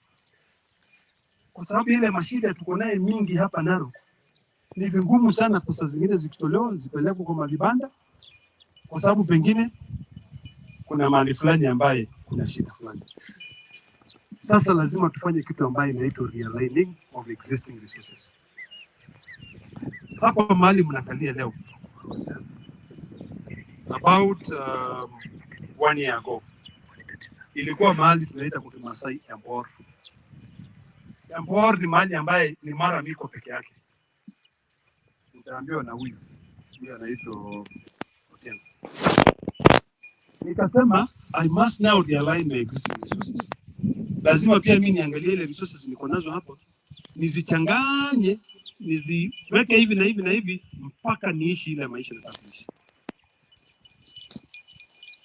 kwa sababu ile mashida tuko naye mingi hapa Narok, ni vigumu sana pesa zingine zikitolewa zipelekwe kwa mavibanda, kwa sababu pengine kuna mahali fulani ambaye kuna shida fulani. Sasa lazima tufanye kitu ambaye inaitwa realigning of existing resources. Hapa mahali mnakalia leo, about 1 year ago, ilikuwa mahali tunaita kwa Kimasai Embor. Embor ni mahali ambaye ni mara miko peke yake. Nitaambiwa na huyu anaitwa Otieno. Nikasema I must now realign my existing resources. Lazima pia mimi niangalie ile resources niko nazo hapo, nizichanganye, niziweke hivi na hivi na hivi mpaka niishi ile maisha nataka kuishi.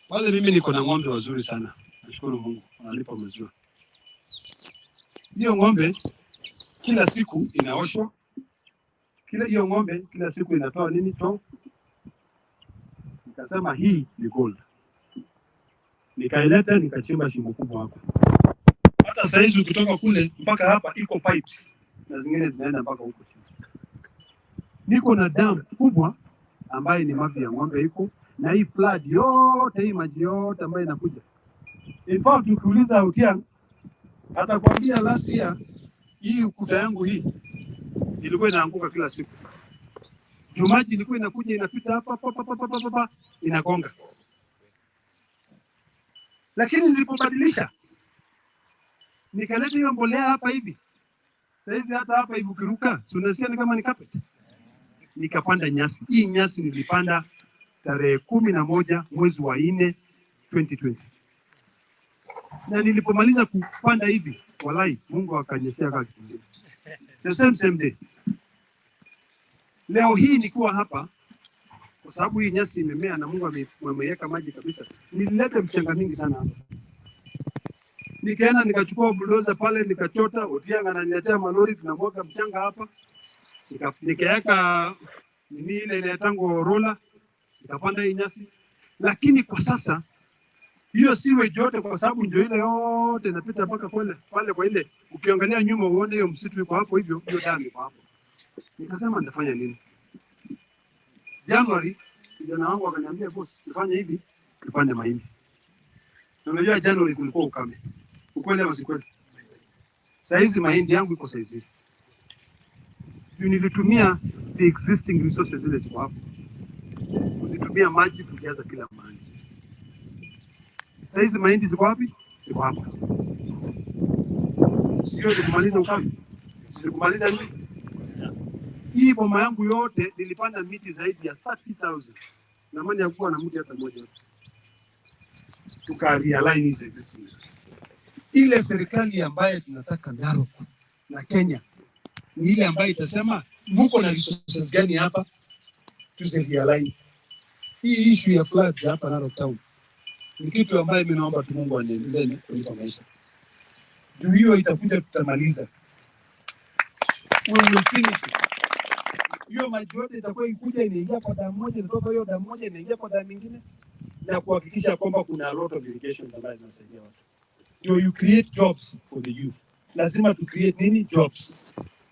Wale mimi niko na ng'ombe wazuri sana, nashukuru Mungu wananipa maziwa. Hiyo ng'ombe kila siku inaoshwa, kila hiyo ng'ombe kila siku inatoa nini choo. Nikasema hii ni gold, nikaileta nikachimba shimo kubwa hapa. Hata saizi ukitoka kule mpaka hapa iko pipes na zingine zinaenda mpaka huko chini. Niko na dam kubwa ambaye ni mavi ya ng'ombe iko na hii flood yote, hii maji yote ambayo inakuja. In fact ukiuliza Otiang atakwambia last year hii ukuta yangu hii ilikuwa inaanguka kila siku. Juu maji ilikuwa inakuja inapita hapa hapa hapa hapa hapa inagonga. Lakini nilipobadilisha nikaleta hiyo mbolea hapa hivi, saizi hata hapa hivi ukiruka, si unasikia ni kama ni carpet. Nikapanda nyasi. Hii nyasi nilipanda tarehe 11 mwezi wa 4 2020 na nilipomaliza kupanda hivi, walai Mungu akanyeshea kama kitu kingine. The same same day. Leo hii nikiwa hapa, kwa sababu hii nyasi imemea na Mungu ameiweka maji kabisa, nilileta mchanga mingi sana hapa. Nikaenda nikachukua bulldozer pale nikachota, Otiang ananiletea malori, tunamwaga mchanga hapa. Nikaweka nini ile inaitangwa roller, nikapanda hii nyasi. Lakini kwa sasa hiyo sewage yote, kwa sababu ndio ile yote inapita mpaka pale pale kwa ile, ukiangalia nyuma uone hiyo msitu iko hapo hivyo, hiyo damu iko hapo. Nikasema nitafanya nini? January kijana wangu akaniambia, boss, tufanye hivi, tupande mahindi. Na unajua January kulikuwa ukame. Ukweli ama si kweli? Saa hizi mahindi yangu iko saizi. Juu nilitumia the existing resources zile ziko hapo, kuzitumia maji kujaza kila mahali. Saa hizi mahindi ziko wapi? Ziko hapa. Sio ni kumaliza ukame, si kumaliza nini? Hii boma yangu yote nilipanda miti zaidi ya 30,000. Zamani hakuwa na mti hata moja. Tuka realign hizi existing resources. Ile serikali ambaye tunataka Narok na Kenya ni ile ambayo itasema muko na resources gani hapa, tuzi realign. Hii issue ya floods hapa Narok town ni kitu ambayo mimi naomba tu Mungu aniendelee kunipa maisha. Juu hiyo itakuja, tutamaliza. We will finish it. Hiyo maji yote itakuwa ikuja inaingia kwa damu moja, inatoka hiyo damu moja inaingia kwa damu nyingine, na kuhakikisha kwamba kuna a lot of irrigation ambazo zinasaidia watu. Ndio you create jobs for the youth. Lazima tu create nini? Jobs.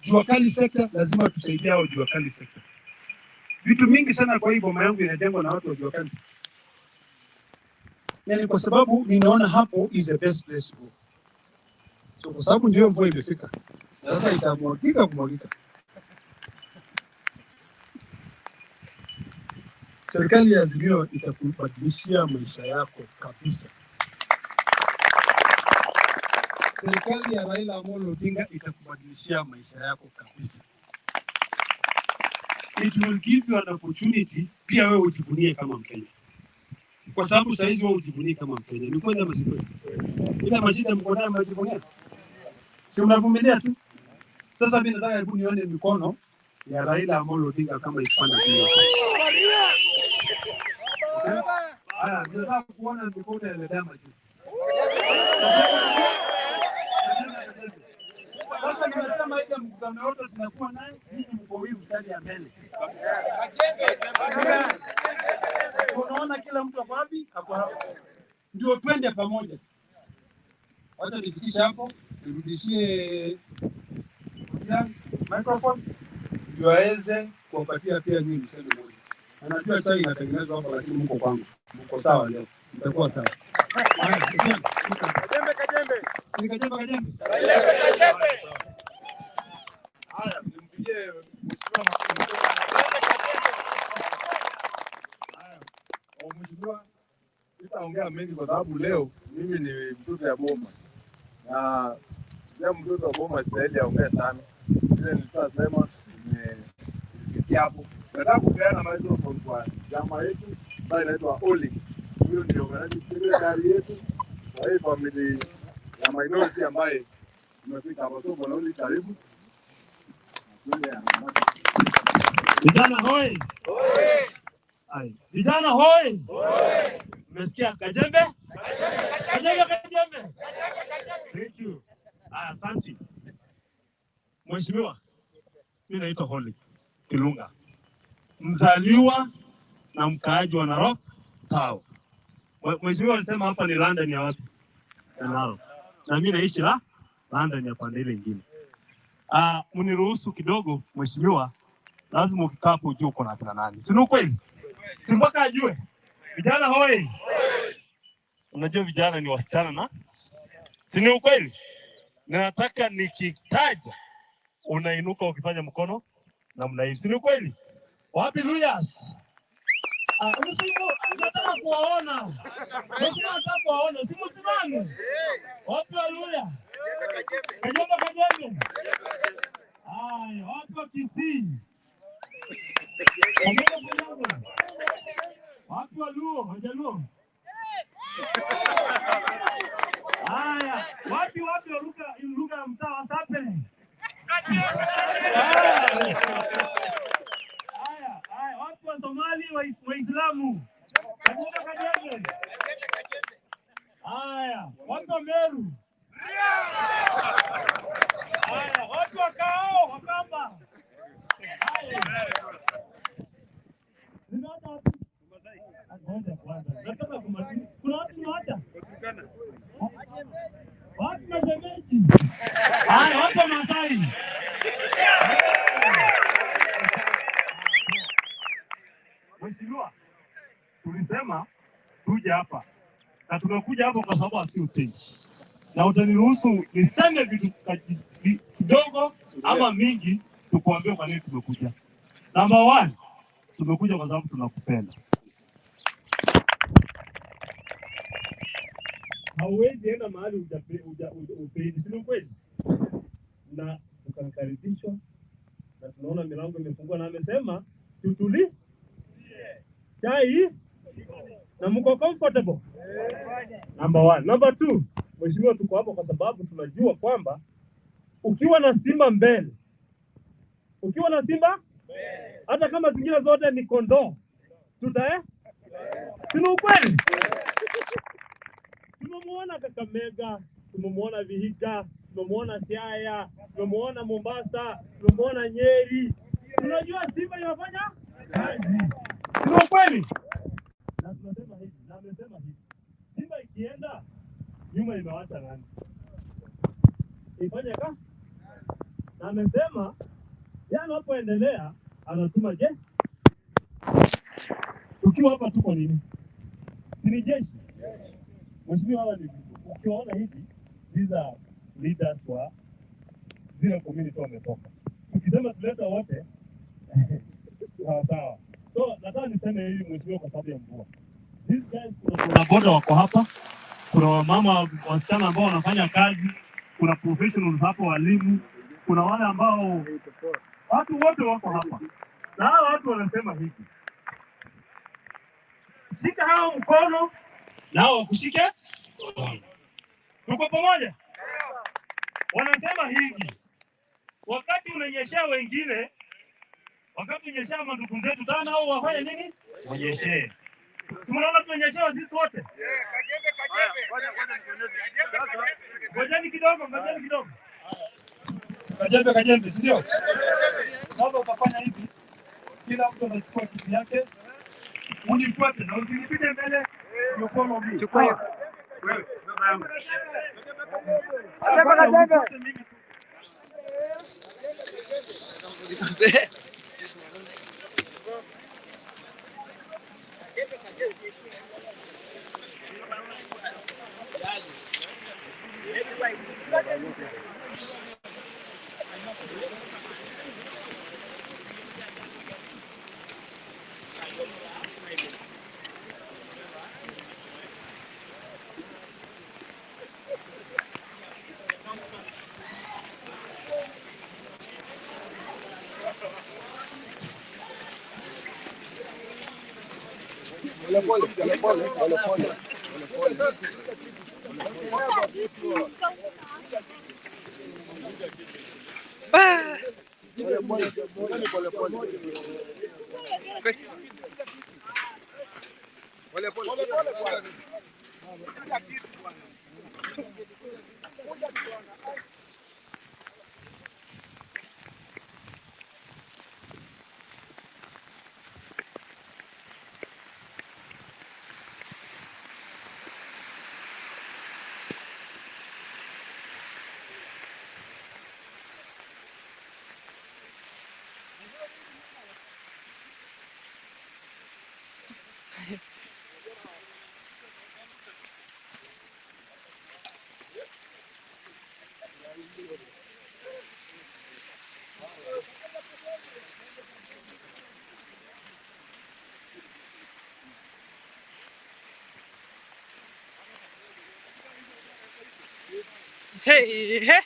Jua kali sector lazima tusaidie hao jua kali sector. Vitu mingi sana kwa hii boma yangu inajengwa na watu wa jua kali. Na ni kwa sababu ninaona hapo is the best place to go. So kwa sababu ndio mvua imefika. Na sasa itamwagika kumwagika. Serikali ya Azimio itakubadilishia maisha yako kabisa. Serikali ya Raila Amolo Odinga itakubadilishia maisha yako kabisa. It will give you an opportunity pia wewe ujivunie kama Mkenya, kwa sababu saa hizi wewe ujivunie kama Mkenya. Ni kweli ama si kweli? Ile mashida mko nayo mnajivunia, si mnavumilia tu? Sasa mimi nataka hebu nione mikono ya Raila Amolo Odinga kama ikipanda juu. Okay? Haya, nataka kuona mikono ya Ledama juu. Sasa nimesema ile mkutano yote tunakuwa naye, ninyi mko hii mstari ya mbele. Unaona kila mtu ako wapi? Ako hapa. Ndio twende pamoja. Wacha nifikishe hapo, nirudishie microphone ndio aweze kuwapatia pia nyinyi mseme moja. Anajua chai inatengenezwa hapa, lakini mko kwangu, mko sawa leo, mtakuwa sawa. Kajembe, kajembe. Ni kajembe, kajembe. Haya, simpigie mheshimiwa makofi. Haya, mheshimiwa, sitaongea mengi kwa sababu leo mimi ni mtoto ya boma, na ya mtoto wa boma sistahili aongee sana. Ile nilishasema nimefikia hapo. Nataka kupeana microphone kwa jamaa yetu ambaye inaitwa Oli. Huyo ndio organizing secretary yetu kwa hii family ya minority ambaye tumefika hapa. So bwana Oli, karibu. Vijana hoi! Ai, vijana hoi! Mmesikia kajembe? Kajembe, kajembe. Thank you. Asante. Mheshimiwa, mimi naitwa Holly Kilunga, mzaliwa na mkaaji wa Narok Town. Mheshimiwa alisema hapa ni London ya wapi? Ya Narok. Na mimi naishi la London ya pande ile ingine. Mniruhusu kidogo mheshimiwa, lazima ukikaa hapo ujue uko na kina nani, si ni ukweli? Si mpaka ajue. Vijana hoi! Unajua vijana ni wasichana na si ni ukweli? Na nataka nikitaja unainuka ukifanya mkono namna hii, si ni ukweli? Wapi Luyas? Msimu, nataka kuwaona. Mheshimiwa, nataka kuwaona, si msimame. Wapi Waluya? Kajembe, kajembe. Haya, wapi wa Kisii? Kajembe, kajembe. Wapi Waluo, Wajaluo? Haya, wapi wapi wa lugha ya mtaa wa Sapele? Haya, haya, wapi wa Somali Waislamu? Kajembe, kajembe. Haya, wapi wa Meru? Haya, wapi wa Kao, Wakamba? Haya. Nimeacha wapi? Ngoja kwanza. Nataka kumaliza. Kuna watu nimeacha? Wapi mashemeji? Haya, wapi wa Masai? Mheshimiwa, tulisema tuje hapa na tumekuja hapa kwa sababu si utenzi, na utaniruhusu niseme vitu kidogo ama mingi tukuambie kwa nini tumekuja. Number one, tumekuja kwa sababu tunakupenda. Hauwezi enda mahali upendi, si ni kweli? Na ukakaribishwa na tunaona milango imefungwa, na amesema tutulie chai na mko comfortable. Number one. Number two, mheshimiwa, tuko hapo kwa sababu tunajua kwamba ukiwa na simba mbele, ukiwa na simba hata kama zingine zote ni kondoo, tuta si ni ukweli? Tumemuona Kakamega, tumemuona Vihiga, tumemuona Siaya, tumemuona Mombasa, tumemuona Nyeri. Tunajua simba inafanya kazi, si ni ukweli? Na tunasema hivi, na amesema hivi, simba ikienda nyuma imewacha nani ifanye ka? Na amesema yeye anapoendelea anatuma je. Tukiwa hapa tuko nini? Si ni jeshi? Mheshimiwa, hawa ni ukiwaona hivi, these are leaders wa zile community wametoka. Tukisema tuleta wote sawa sawa. So nataka niseme hivi mheshimiwa, kwa sababu ya mvua. These guys, kuna boda wako hapa, kuna wamama wasichana ambao wanafanya kazi, kuna professionals hapo, walimu, kuna wale ambao watu wote wako hapa, na hawa watu wanasema hivi, shika hao mkono nao wakushike mkono. Tuko pamoja? Wanasema hivi, wakati unanyeshea wengine, wakati unanyeshea mandugu zetu tena, nao wafanye nini? Wanyeshee. Si mnaona tunanyeshewa sisi wote? Ngojeni kidogo, ngojeni kidogo. Kajembe kajembe, si ndio? Sasa utafanya hivi, kila mtu atachukua kiti yake, Unifuate na usinipite mbele. you follow me. Chukua hiyo. Wewe, baba yangu. Kajembe kajembe. Hey, hey.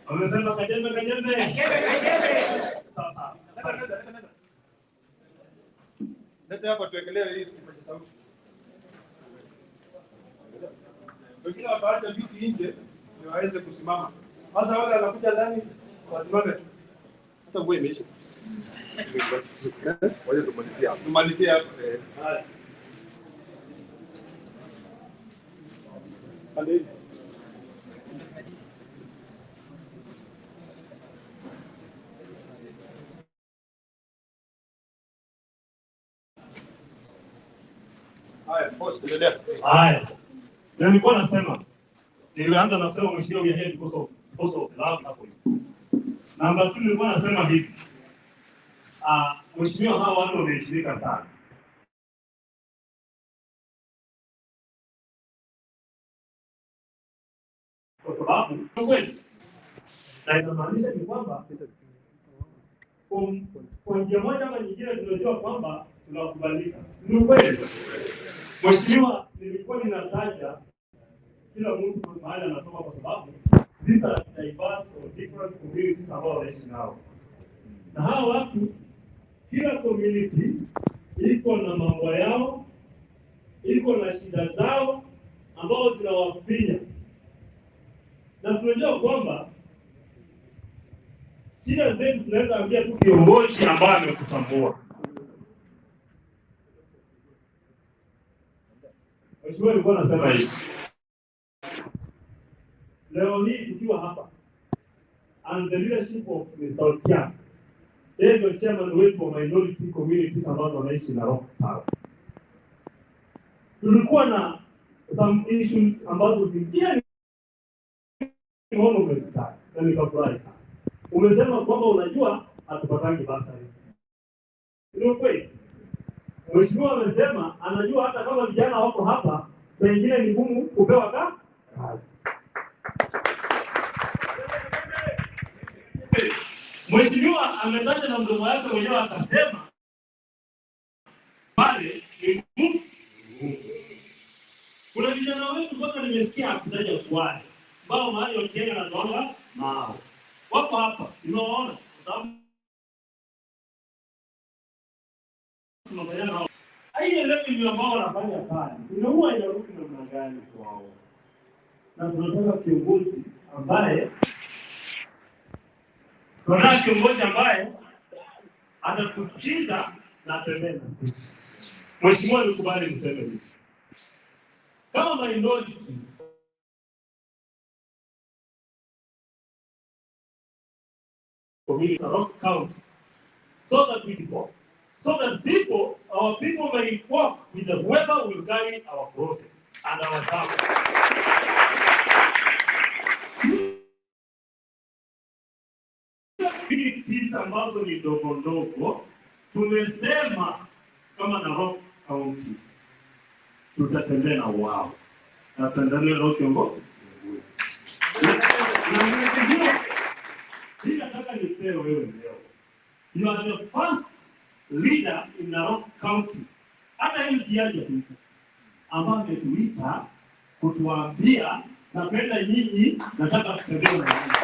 Wamesema Kajembe, Kajembe. Sawa sawa. Leta hapa tuwekelee hii kipaza sauti. Wengine wakaacha viti nje ndio waweze kusimama. Sasa wale wanakuja ndani wasimame tu. Hata mvua imeisha. Wacha tumalizie hapo. Tumalizie hapa. Haya. Pande hii. Haya, boss, endelea. Haya. Na nilikuwa nasema, nilianza na kusema mheshimiwa, we are here because of love hapo. Namba 2 nilikuwa nasema hivi. Ah, mheshimiwa, hawa watu wameheshimika sana. Kwa sababu kweli, na inamaanisha ni kwamba kwa njia moja ama nyingine tunajua kwamba tunakubalika. Ni kweli. Mheshimiwa, nilikuwa ninataja kila mtu mahali anatoka kwa sababu these are diverse or different communities ambao wanaishi nao, na hawa watu, kila community iko na mambo yao, iko na shida zao ambao zinawafinya, na tunajua kwamba shida zetu tunaweza ambia tu kiongozi ambaye amekutambua. Mheshimiwa, nilikuwa nasema hivi leo hii tukiwa hapa and the leadership of Mr. Otiang, yeye ndio chairman wetu wa minority communities ambazo wanaishi Narok Town. Tulikuwa na some issues ambazo zingine nimeona umezitaja na nikafurahi sana. Umesema kwamba unajua hatupatangi basari. Ni kweli. Mheshimiwa amesema anajua hata kama vijana wako hapa, saa ingine ni ngumu kupewa kazi. Mheshimiwa ametaja na mdomo wake mwenyewe akasema pale ni ngumu. Kuna vijana wetu mpaka nimesikia akitaja Kwale, ambao mahali wakienda wanatoa mawe. Wako hapa, nimewaona kwa sababu tunafanya nao. Haielewi ni ambao wanafanya kazi. Inaua inarudi namna gani kwao? Na tunataka kiongozi ambaye atatusikiza na atembee na sisi. Mheshimiwa, nikubali niseme hivi. Kama minority community Narok County, so that we walk, so that people, our people may walk with the whoever will carry our process and our service. Communities ambazo ni ndogo ndogo, tumesema kama Narok County tutatembea na wao na tutaendelea na kiongozi. Na mheshimiwa, hii nataka nipewe wewe leo. You are the first leader in Narok County, hata hii siaje tu, ambaye ametuita kutuambia napenda nyinyi, nataka tutembee na nyinyi.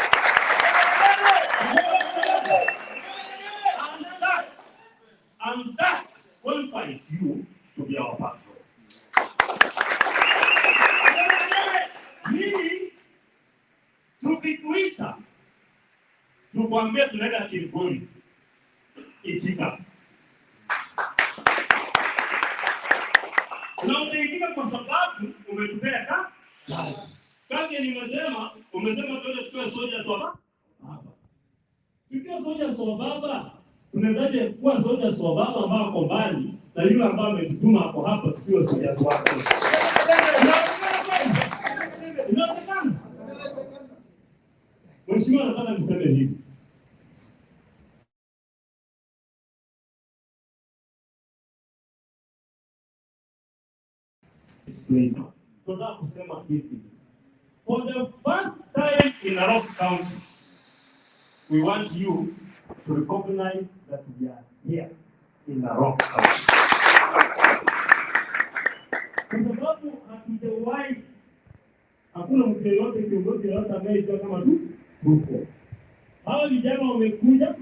And that qualifies you to be our pastor. Mimi tukikuita Tukwambie tunaenda Kilgoris. Itika. Na utaitika kwa sababu umetupea kazi. Kazi yenye umesema tuende tukiwa soldiers wa baba. Tukiwa soldiers wa baba, tunawezaje kuwa soldiers wa baba ambao wako mbali na yule ambaye ametutuma ako hapa tusiwe soldiers wake? Inawezekana. Mheshimiwa, nataka niseme hivi. Tunataka kusema hivi. For the first time in Narok County, we want you to recognize that we are here in Narok County. Kwa sababu hatujawahi, hakuna mtu yeyote, kiongozi yeyote anayejua kama tu tuko. Hawa vijana wamekuja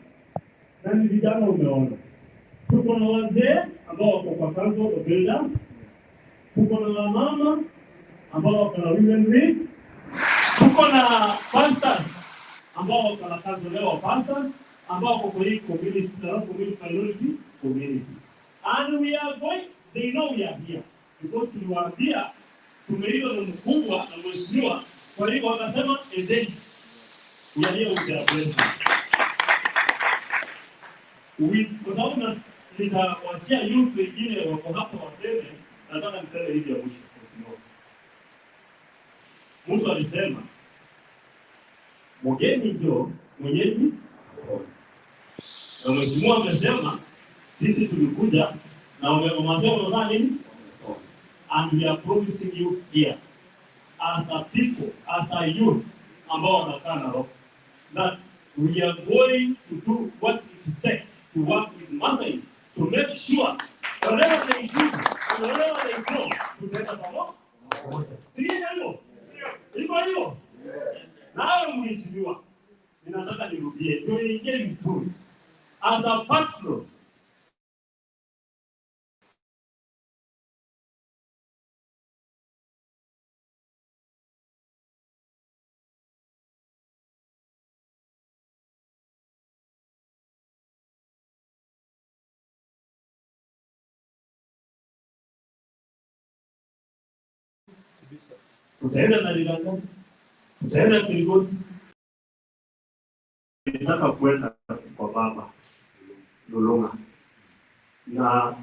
na ni vijana umeona. Tuko na wazee ambao wako kwa Council of Elders, tuko na wamama ambao wako na Women League, tuko na pastors ambao wako na council leo pastors ambao wako kwa hii community, Narok community, minority community. And we are going, they know we are here because tuliwaambia tumeitwa na mkubwa na mheshimiwa, kwa hiyo wakasema endeni. We are here with their blessing. Kwa sababu nitawachia youth wengine wako hapa waseme, nataka niseme hivi ya mwisho mheshimiwa. Mtu alisema mgeni ndio mwenyeji apone. Na mheshimiwa amesema sisi tulikuja na wamesema wanafanya nini? And we are promising you here as a people, as a youth ambao wanakaa Narok, that we are going to do what it takes to work with Maasais to make sure whatever they do, wherever they go, tutaenda pamoja. Si ndio hivyo? Iko hivyo? Nawe mheshimiwa, ninataka nirudie, ndio ingie vizuri. As a patron, tutaenda na Lilanga, tutaenda Kilgoris. Nilitaka kuenda kwa baba Lolonga na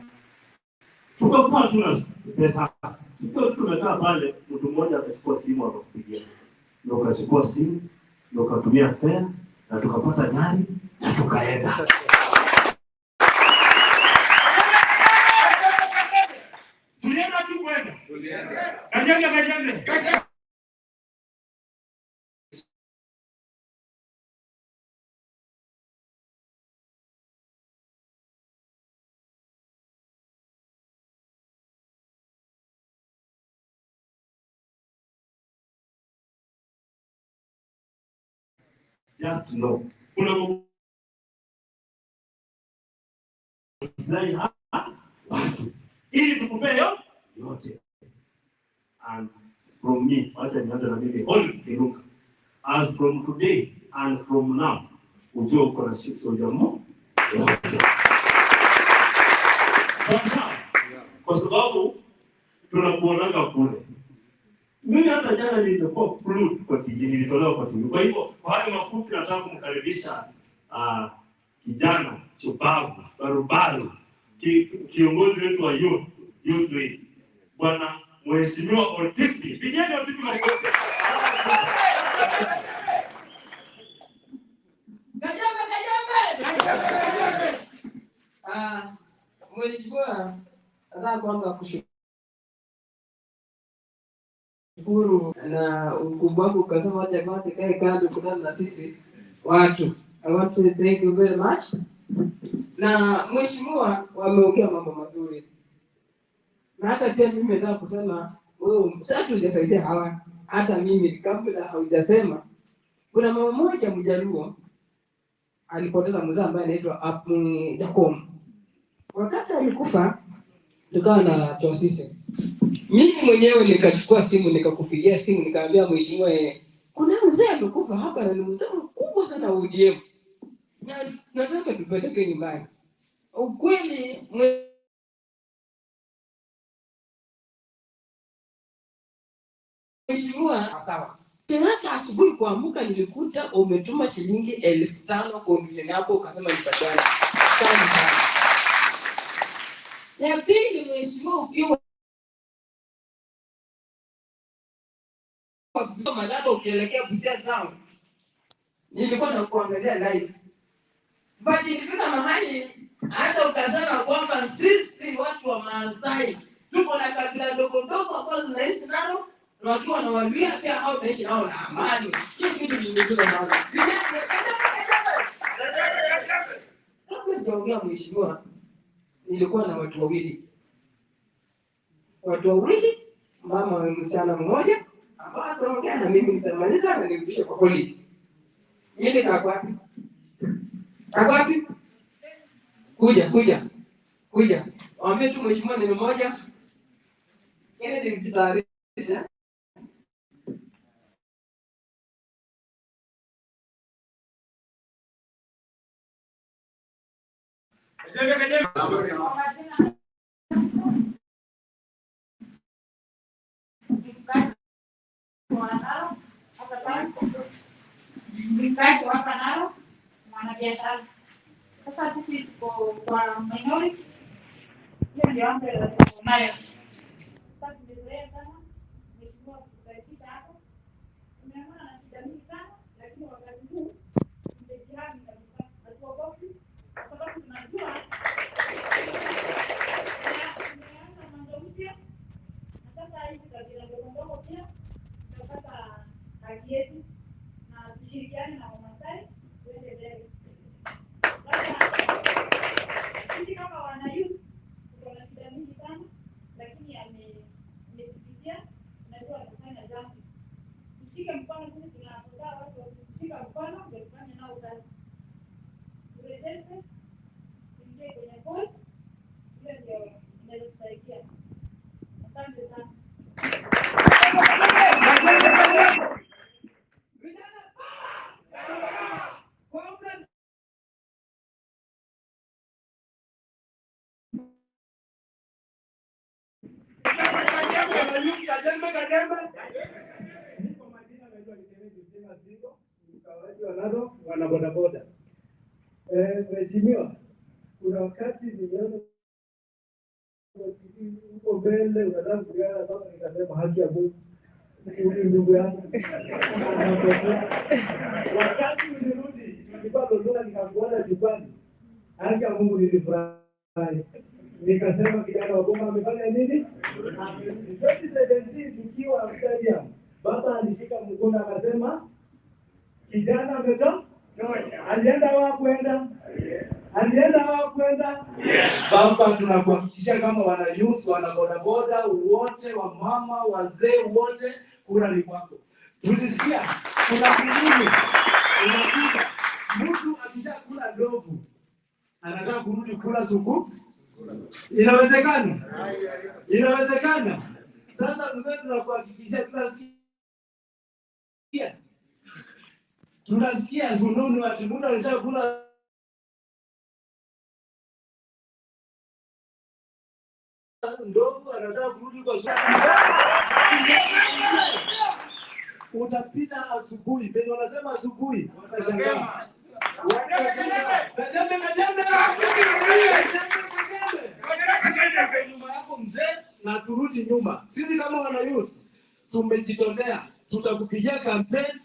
tukakuwa tuna pesa, tukiwa tumekaa pale, mtu mmoja akachukua simu akakupigia, na ukachukua simu na ukatumia fare na tukapata gari na tukaenda. Tulienda tu kwenda. Kajembe, kajembe. Just know. Kuna maslahi watu ili tukupee yote. And from me, wacha nianze na mimi Holy Kiruka. As from today and from now, ujue uko na soja mmoja. Kwa sababu tunakuonaga kule. Mimi hata jana nilikuwa glued kwa TV, nilitolewa kwa TV. Kwa hivyo, kwa hayo mafupi nataka kumkaribisha kijana shupavu, barubaru, kiongozi wetu wa youth league, Bwana Mheshimiwa Otipi. Pigeni Otipi makofi. Kajembe, kajembe. Mheshimiwa, nataka kwanza kushukuru na ukubwa wako ukasema wacha jamaa tukae kando kutana na sisi watu. I want to say thank you very much. Na mheshimiwa, wameongea mambo mazuri. Na hata pia mimi nataka kusema wewe msatu hujasaidia hawa, hata mimi kabla haujasema, kuna mama mmoja Mjaluo alipoteza mzee ambaye anaitwa Jacob. Wakati alikufa tukawa na tosisi. Mimi mwenyewe nikachukua simu nikakupigia simu nikaambia mheshimiwa, kuna mzee amekufa hapa na ni mzee mkubwa sana wa ODM. Na nataka tupeleke nyumbani. Ukweli mheshimiwa, sawa. Tena asubuhi kuamka nilikuta umetuma shilingi 5,000 kwa mshahara yako ukasema nipatiane. Asante sana. Ya pili mheshimiwa, ukiwa Malaba ukielekea Busia town, nilikuwa nakuangalia live. But ilifika mahali hata ukasema kwamba sisi watu wa Maasai tuko na kabila ndogo ndogo ambazo tunaishi nalo na wakiwa na Waluhya pia hao tunaishi nao na amani. Hiyo kitu ni nzuri sana. Kabla sijaongea mheshimiwa, nilikuwa na watu wawili. Watu wawili, mama wa msichana mmoja ambao ataongea na mimi nitamaliza na nirudishe kwa college. Mimi kako wapi? Kako wapi? Kuja, kuja. Kuja. Waambie tu mheshimiwa neno moja. Ile nilijitayarisha. Mkazi wa hapa Narok, mwanabiashara. Sasa sisi tuko kwa minority, hiyo ndio umbrella tuko nayo. Sasa tumezoea sana mheshimiwa kutukaribisha hapa. Tumeamua na shida mingi sana, lakini wakati huu tumejihami kabisa, hatuogopi kwa sababu tunajua tumeanza mwanzo mpya, na sasa hizi kabila ndogo ndogo pia tutapata haki yetu na tushirikiane na Wamasai tuende mbele. Sasa sisi kama wana youth tuko na shida mingi sana, lakini ametupitia, najua atafanya jambo. Tushike mkono, sisi tunapotaa watu kushika mkono ndio tufanye nao kazi, turejeshe, tuingie kwenye board, hiyo ndio inatusaidia. Asante sana. Wana bodaboda. Mheshimiwa, kuna wakati niliona huko mbele unataka kupigana na baba, nikasema haki ya Mungu, huyu ndugu yangu anakosea. Wakati ulirudi tulikuwa Dodoma, nikakuona jukwani, haki ya Mungu nilifurahi, nikasema kijana wa Boma amefanya nini? Amerudi. 2017 tukiwa stadium, baba alishika mkono akasema kijana ametoka. Alienda wapi kwenda? Alienda wapi kwenda? Baba, tunakuhakikishia kama wana youth, wana bodaboda wote, wa mama, wazee wote, kura ni kwako. Tulisikia kuna kingine unakuta mtu akishakula ndovu anataka kurudi kula suku. Inawezekana? Inawezekana. Sasa mzee, tunakuhakikishia tunasikia fununu ati mtu alishakula ndovu anataka kurudi kwa suku. Utapita asubuhi, penye wanasema asubuhi, watashangaa. Kajembe, kajembe, kajembe, nyuma yako mzee, na turudi nyuma. Sisi kama wana youth tumejitolea, tutakupigia kampeni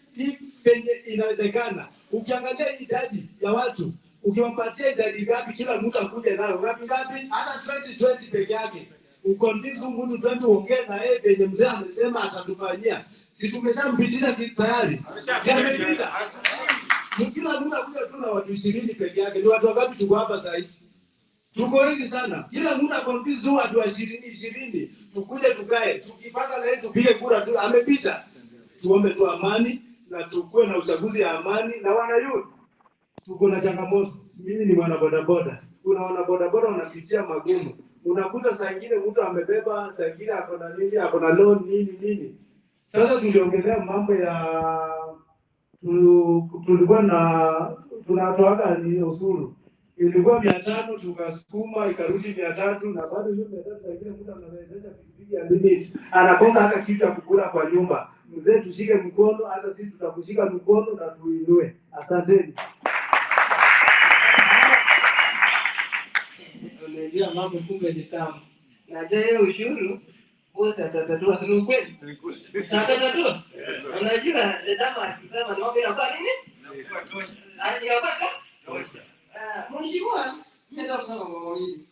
penye inawezekana. Ukiangalia idadi ya watu, ukiwapatia idadi ngapi, kila mtu akuja nayo ngapi ngapi, hata 2020 peke yake ukondizu mtu twende uongee na yeye penye mzee amesema atatufanyia. Si tumeshampitisha tayari? Amepita. Kila mtu akuja tu na watu 20 peke yake. Ni watu wangapi tuko hapa sasa hivi? Tuko wengi sana. Kila mtu akondizu watu 20 tukuje tukae, tukipanga na yeye tupige kura tu, amepita. Tuombe tu amani na tukue na uchaguzi ya amani. Na wana youth tuko na changamoto. Mimi ni mwana bodaboda. Kuna wana bodaboda wanapitia magumu. Unakuta saa ingine mtu amebeba, saa ingine ako na nini, ako na loan nini nini. Sasa tuliongelea mambo ya tulikuwa na Tunatoaga ni ushuru ilikuwa 500 tukasukuma ikarudi 300, na bado hiyo 300 lakini mtu anaendesha pikipiki ya limit anakosa hata kitu ya kukula kwa nyumba. Mzee, tushike mkono, hata sisi tutakushika mkono na tuinue. Asanteni. Unajua mambo kumbe ni tamu. Najua hiyo ushuru bosi atatatua, si ni ukweli? Si atatatua? Unajua dada akisema ni mambo inakuwa nini? Ah, inakuwa tosha. Ah, mheshimiwa, mimi nataka kusema mambo mawili.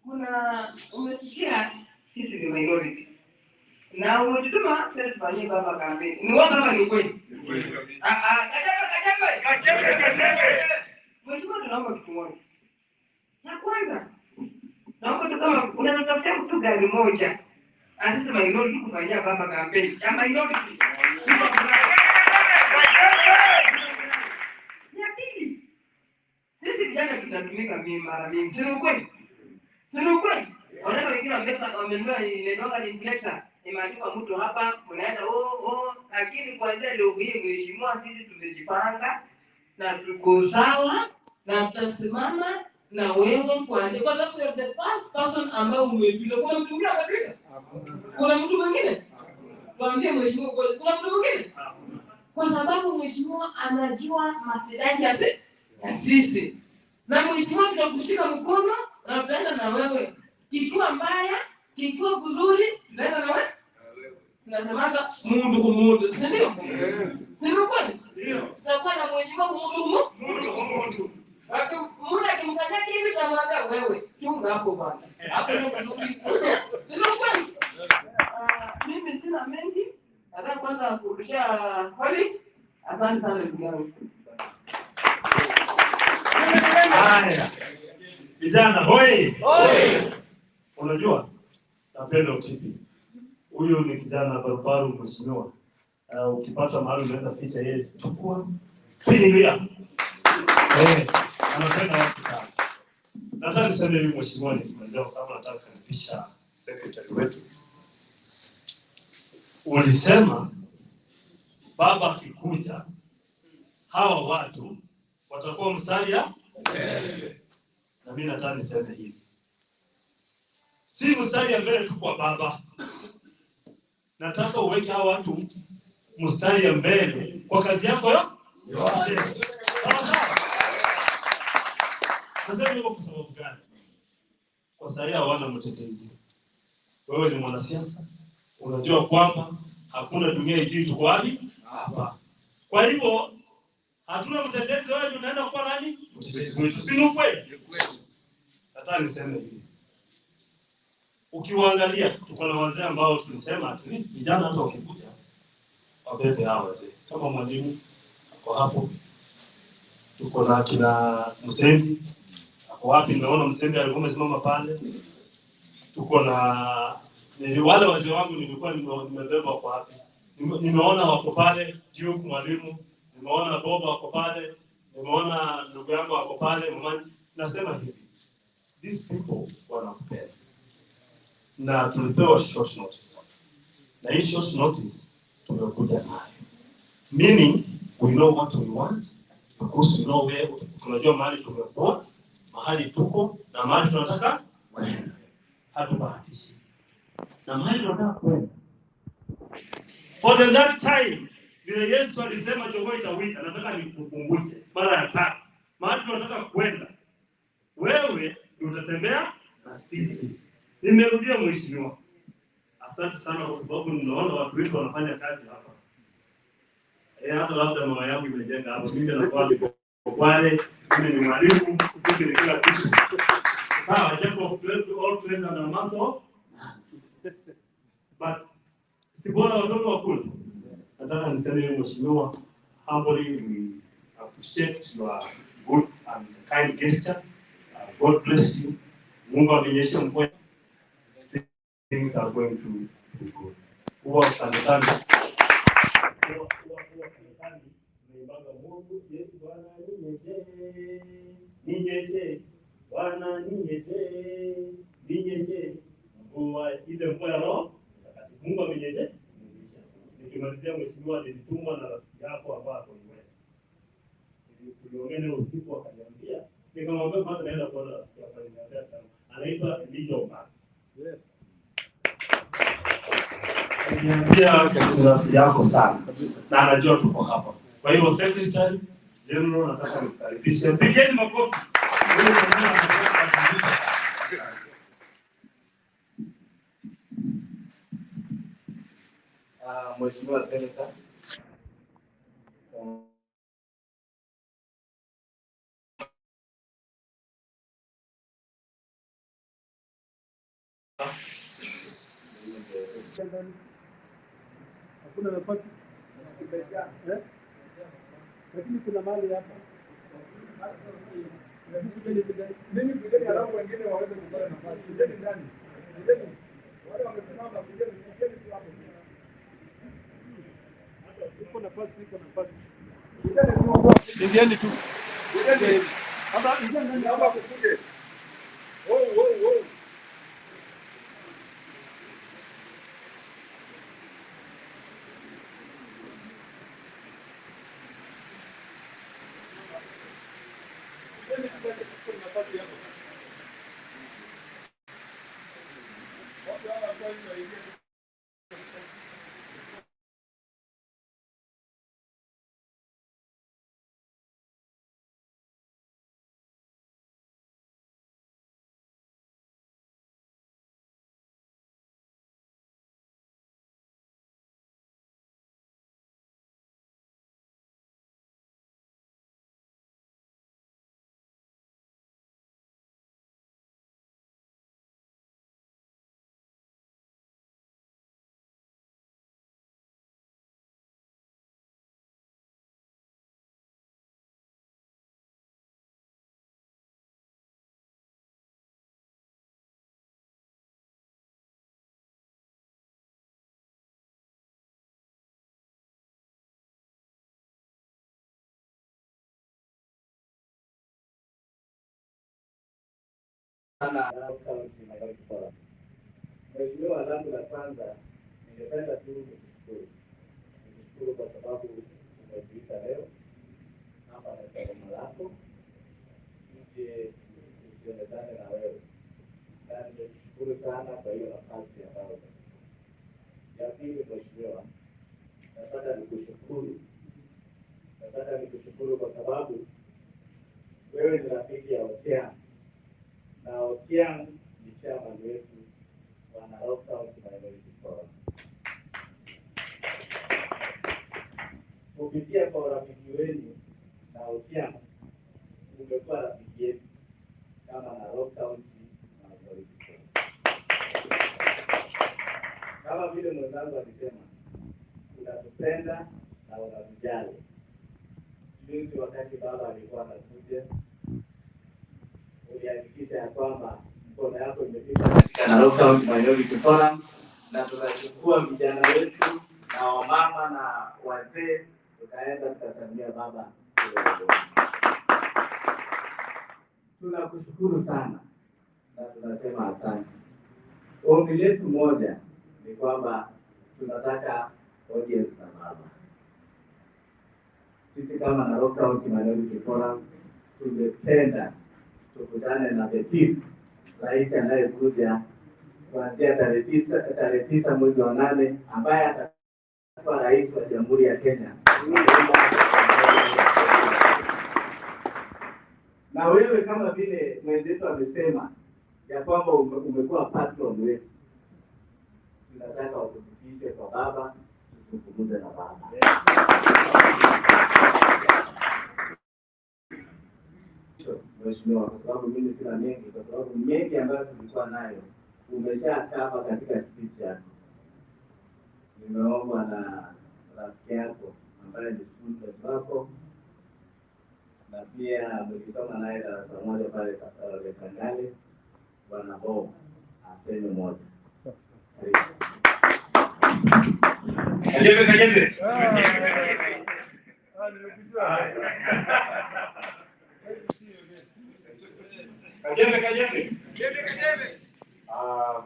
Kuna umesikia sisi ni minority. Na umetutuma sasa tufanyie baba kampeni. Ni uongo ama ni ukweli? Ah ah, Kajembe, Kajembe. Kajembe, Kajembe. Mheshimiwa, tunaomba kitu moja. Na kwanza naomba tu kama unatafuta mtu gari moja. Sisi minority kufanyia baba kampeni. Ya minority. Ya pili, sisi vijana tunatumika mara mingi. Si ni ukweli? Si ni ukweli? Watoto wengine wamenunua inaitwa inflector. Imeandikwa mtu hapa, unaenda oh, lakini kuanzia leo hii mheshimiwa, sisi tumejipanga na tuko sawa na tutasimama na wewe kuanzia, kwa sababu you're the first person ambaye umepita. Kuna mtu mwingine amepita? Kuna mtu mwingine? Tuambie mheshimiwa, kuna mtu mwingine? Kwa sababu mheshimiwa anajua maslahi ya sisi. Na mheshimiwa, tutakushika mkono na tutaenda na wewe. Kikiwa mbaya, kikiwa kuzuri, tutaenda na wewe. Tunasemaga mundu kumundu, si ndio? Si ndio kweli? Tutakuwa na mheshimiwa kumundu kumundu. Mtu akimkanyaga hivi tunamwambia wewe, chunga hapo bwana. Hapo ndio kuzuri. Si ndio kweli? Mimi sina mengi. Nataka kwanza kurudishia holi. Asante sana ndugu yangu. Haya. Vijana hoi. Hoi. Unajua napenda utipi. Huyu ni kijana barubaru mheshimiwa. Ukipata mahali unaweza ficha yeye, chukua. Filia. Anapenda watu sana. Nataka niseme hivi mheshimiwa, nikimalizia kwa sababu nataka kukaribisha secretary wetu. Ulisema baba akikuja hawa watu watakuwa mstari ya mbele. Na mimi nataka niseme hivi, si mstari ya mbele tu kwa baba. Nataka uweke hawa watu mstari ya mbele kwa kazi yako yote. Sawa sawa. Nasema hivyo kwa sababu gani? Kwa sababu hawana mtetezi. Wewe ni mwanasiasa, unajua kwamba hakuna dunia ijui tuko wapi hapa. Kwa hivyo hatuna mtetezi, wewe ndio unaenda kuwa nani? Mtetezi wetu. Si ni kweli? Ni kweli. Nataka niseme hivi. Ukiwaangalia tuko na wazee ambao tulisema at least vijana hata wakikuja wabebe hao wazee. Kama mwalimu ako hapo. Tuko na kina Msembi. Ako wapi? Nimeona Msembi alikuwa amesimama pale. Tuko na wale wazee wangu nilikuwa nimebeba kwa wapi? Nimeona wako pale, Duke mwalimu, nimeona Bob wako pale, nimeona ndugu yangu wako pale, mama. Nasema hivi, these people wanakupenda. Na tulipewa short notice. Na hii short notice tumekuja nayo. Meaning we know what we want, because we know where, tunajua mahali tumekuwa, mahali tuko na mahali tunataka kwenda. Hatubahatishi. Na mahali tunataka kwenda. For the that time, vile Yesu alisema jogoo itawika, nataka nikukumbushe mara ya tatu. Mahali tunataka kwenda, wewe utatembea na sisi. Nimerudia mheshimiwa. Asante sana kwa sababu ninaona watu wetu wanafanya kazi hapa. Hata labda mama yangu imejenga hapo. Mimi nakuwa niko pale, mimi ni mwalimu, mimi ni kila kitu. Sawa, jack of all trades and a master of. But si bora watoto wakule. Nataka niseme mheshimiwa, humbly we appreciate your good and kind gesture. God bless you. Mungu amenyesha mvua. Things are going to be good. Huwa kanisani. Huwa kanisani tunaimbaga Mungu yetu Bwana ninyeshe. Ninyeshe. Bwana ninyeshe. Ninyeshe. Mvua ile mvua ya Roho Mtakatifu. Mungu amenyeshe. Nikimalizia mheshimiwa, nilitumwa na rafiki yako ambaye ako US. Tuliongea naye usiku akaniambia, nikamwambia kwanza naenda kuona rafiki yako, aliniambia sana. Anaitwa Elijah Omar. Aliniambia ni rafiki yako sana na anajua tuko hapa. Kwa hiyo Secretary General, nataka nikukaribishe. Pigeni makofi. Huyu mwenyewe anajua. Mheshimiwa Senator, Hakuna nafasi eh? Lakini kuna mahali hapa. Mimi kujeni, alafu wengine waweze kupata nafasi. Kujeni ndani. Kujeni. Wale wamesimama kujeni, kujeni tu hapo. Iko nafasi, iko nafasi. Kujeni tu. Ingieni tu. Kujeni. Hapa ingia ndani hapa kukuje. Oh, oh, oh. Kujeni tu basi, kuna nafasi hapo. Watu hawa ambao waingie. Sana County Minority Forum. Mheshimiwa, langu la kwanza ningependa tu nikushukuru. Nikushukuru kwa sababu umetuita leo hapa katika boma lako tuje tusemezane na wewe, na nimekushukuru sana kwa hiyo nafasi ambayo umenipa. Ya pili, Mheshimiwa, nataka nikushukuru, nataka nikushukuru kwa sababu wewe ni rafiki ya Ochieng na Ochieng ni chairman wetu wa Narok County Minority Forum. Kupitia kwa urafiki wenu na Ochieng, umekuwa rafiki yetu kama Narok County Minority Forum. Kama vile mwenzangu alisema, unatupenda na unatujali. Juzi wakati baba alikuwa anakuja, ulihakikisha ya kwamba mkono yako imefika katika Narok County Minority Forum, na tukachukua vijana wetu na wamama na wazee, tukaenda tukasalimia baba kule Dodoma. Tunakushukuru sana na tunasema asante. Ombi letu moja ni kwamba tunataka audience na baba. Sisi kama Narok County Minority Forum tungependa tukutane na the chief rais anayekuja kuanzia tarehe 9 mwezi wa 8 ambaye atakuwa rais wa Jamhuri ya Kenya. Na wewe kama vile mwenzetu amesema ya kwamba umekuwa patron wetu, tunataka utufikishe kwa baba, tuzungumze na baba. Mheshimiwa, kwa sababu mimi sina mengi, kwa sababu mengi ambayo tulikuwa nayo umeshakava katika speech yako. Nimeombwa na rafiki yako ambaye ni student wako na pia mlisoma naye darasa moja pale Sangale, Bwana Bob aseme moja. Karibu. Kajembe, kajembe. Ah, nimekujua. Kajembe, kajembe. Kajembe, kajembe. Ah,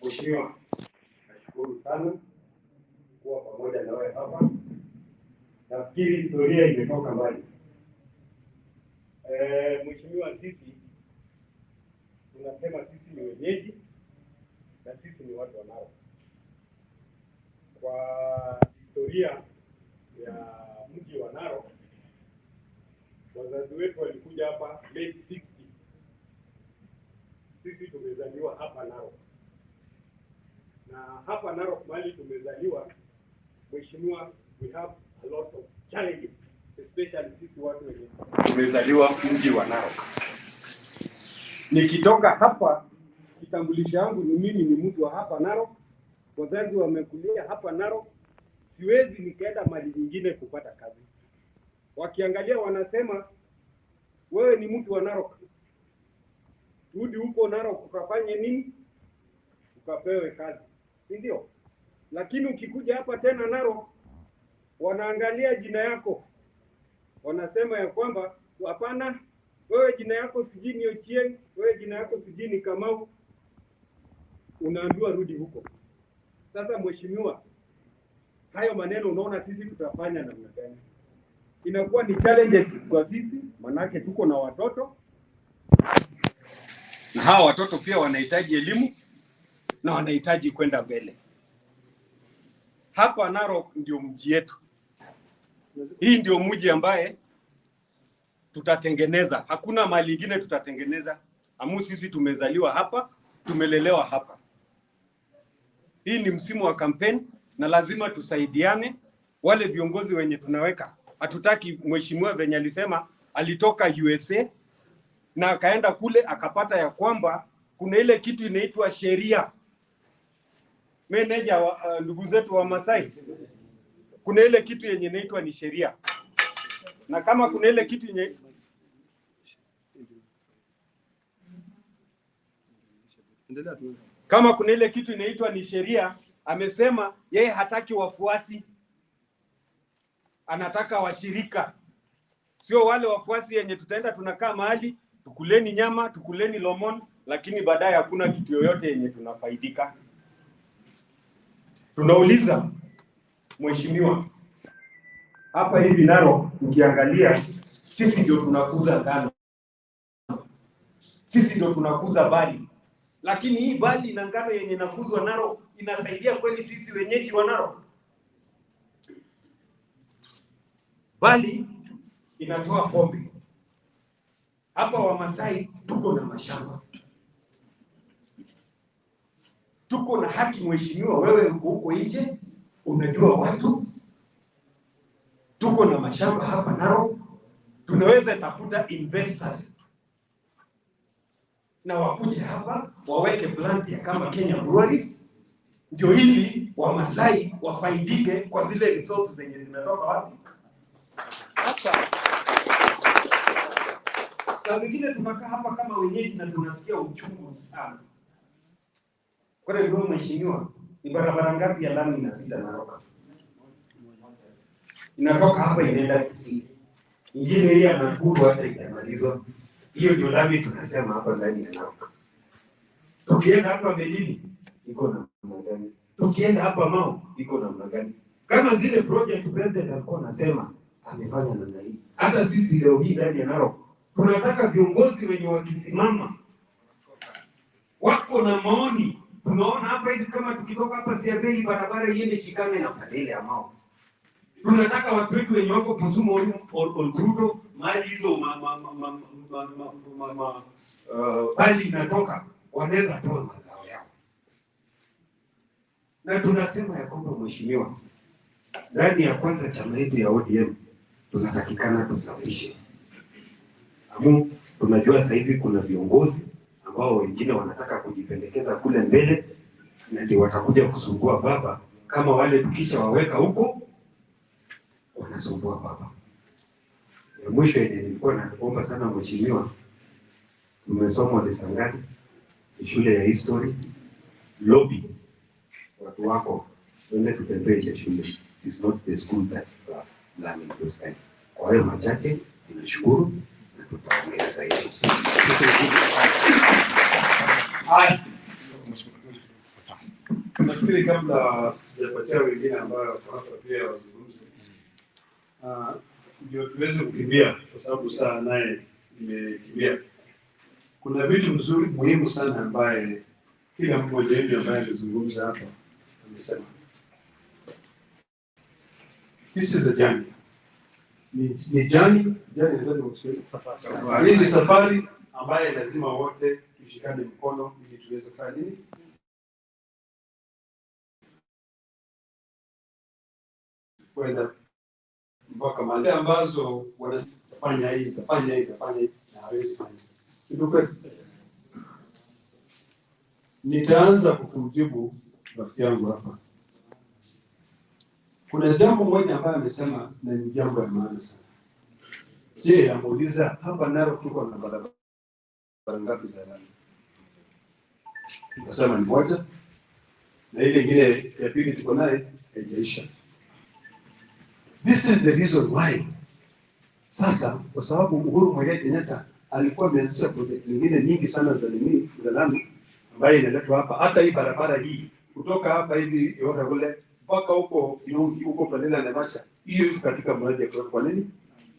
Mheshimiwa, nashukuru sana kuwa pamoja na wewe hapa. Nafikiri historia imetoka mbali. Mheshimiwa, sisi tunasema sisi ni wenyeji na sisi ni watu wa Narok. Kwa historia ya mji wa Narok, wazazi wetu walikuja hapa late 60. Sisi tumezaliwa hapa Narok, na hapa Narok mahali tumezaliwa, Mheshimiwa, we have a lot of challenges, especially sisi watu wenye tumezaliwa mji wa Narok. Nikitoka hapa, kitambulisho yangu ni mimi ni mtu wa hapa Narok, wazazi wamekulia hapa Narok, siwezi nikaenda mali nyingine kupata kazi. Wakiangalia wanasema wewe ni mtu wa Narok, rudi huko Narok ukafanye nini, ukapewe kazi, si ndio? Lakini ukikuja hapa tena Narok, wanaangalia jina yako, wanasema ya kwamba hapana, wewe jina yako sijui ni Ochieng, wewe jina yako sijui ni Kamau, unaambiwa rudi huko. Sasa mheshimiwa, hayo maneno unaona sisi tutafanya namna gani? Inakuwa ni challenges kwa sisi, manake tuko na watoto na hawa watoto pia wanahitaji elimu na wanahitaji kwenda mbele. Hapa Narok ndio mji yetu, hii ndio mji ambaye tutatengeneza. Hakuna mali ingine tutatengeneza. Amu sisi tumezaliwa hapa, tumelelewa hapa. Hii ni msimu wa kampeni na lazima tusaidiane. Wale viongozi wenye tunaweka, hatutaki mheshimiwa venye alisema alitoka USA na akaenda kule akapata ya kwamba kuna ile kitu inaitwa sheria. Meneja wa ndugu zetu wa Masai, kuna ile kitu yenye inaitwa ni sheria, na kama kuna ile kitu yenye kama kuna ile kitu inaitwa ni sheria, amesema yeye hataki wafuasi, anataka washirika, sio wale wafuasi yenye tutaenda tunakaa mahali tukuleni nyama tukuleni lomon, lakini baadaye hakuna kitu yoyote yenye tunafaidika. Tunauliza mheshimiwa, hapa hivi Narok ukiangalia, sisi ndio tunakuza ngano, sisi ndio tunakuza bali, lakini hii bali na ngano yenye inakuzwa Narok inasaidia kweli sisi wenyeji wa Narok? Bali inatoa pombe. Hapa Wamasai tuko na mashamba, tuko na haki. Mheshimiwa, wewe uko huko nje unajua watu, tuko na mashamba hapa Narok, tunaweza tafuta investors na wakuje hapa waweke plant ya kama Kenya Breweries, ndio ili Wamasai wafaidike kwa zile resources zenye zinatoka wapi hapa. Saa zingine tunakaa hapa kama wenyeji na tunasikia uchungu sana. Kwa hiyo mheshimiwa, ni barabara ngapi ya lami inapita Narok? Inatoka hapa inaenda Kisii, ingine hii ya Nakuru hata itamalizwa. Hiyo ndio lami tunasema hapa ndani ya Narok. Tukienda hapa Melili iko namna gani? Tukienda hapa Mau iko namna gani? Kama zile project president alikuwa anasema amefanya namna hii. Hata sisi leo hii ndani ya Narok tunataka viongozi wenye wakisimama wako na maoni. Tunaona hapa hivi kama tukitoka hapa Siabei barabara iende shikane na Padele ya Mau. Tunataka watu wetu wenye wako Pusumo Olkrudo mahali hizo bali inatoka wanaweza toa mazao yao, na tunasema ya kwamba mheshimiwa, ndani ya kwanza chama yetu ya ODM tunatakikana tusafishe. Amu, tunajua saizi kuna viongozi ambao wengine wanataka kujipendekeza kule mbele na ndio watakuja kusumbua baba, kama wale tukisha waweka huko wanasumbua baba. Ya mwisho yenye nilikuwa nakuomba sana mheshimiwa, tumesoma Lesangani, ni shule ya history, lobby watu wako wende tutembee ile shule. It is not the school that you are learning those time. Kwa hayo machache ninashukuru na tutaongea zaidi. Haya. Nafikiri kabla sijapatia wengine ambayo wako hapa pia wazungumze, ndio tuweze kukimbia kwa sababu saa naye Nimekimbia. Kuna vitu mzuri muhimu sana ambaye kila mmoja wetu ambaye amezungumza hapa amesema. This is a journey. Ni journey, journey ndio kwa Kiswahili safari. Ni safari ambaye lazima wote tushikane mkono ili tuweze kufanya nini? Kwenda mpaka mahali ambazo wanafanya hii, tafanya hii, tafanya hii na hawezi fanya. Ndio kweli. Nitaanza kukumjibu rafiki yangu hapa. Kuna jambo moja ambayo amesema na ni jambo la maana sana. Je, amuuliza hapa Narok tuko na barabara ngapi za lami? Nikasema ni moja, na ile ingine ya pili tuko naye haijaisha. This is the reason why. Sasa kwa sababu Uhuru Muigai Kenyatta alikuwa ameanzisha project zingine nyingi sana za nini za lami ambayo inaletwa hapa, hata hii barabara hii kutoka hapa hivi yote kule mpaka huko Kirungi huko Pandela na Naivasha, hiyo iko katika mradi ya kwa nini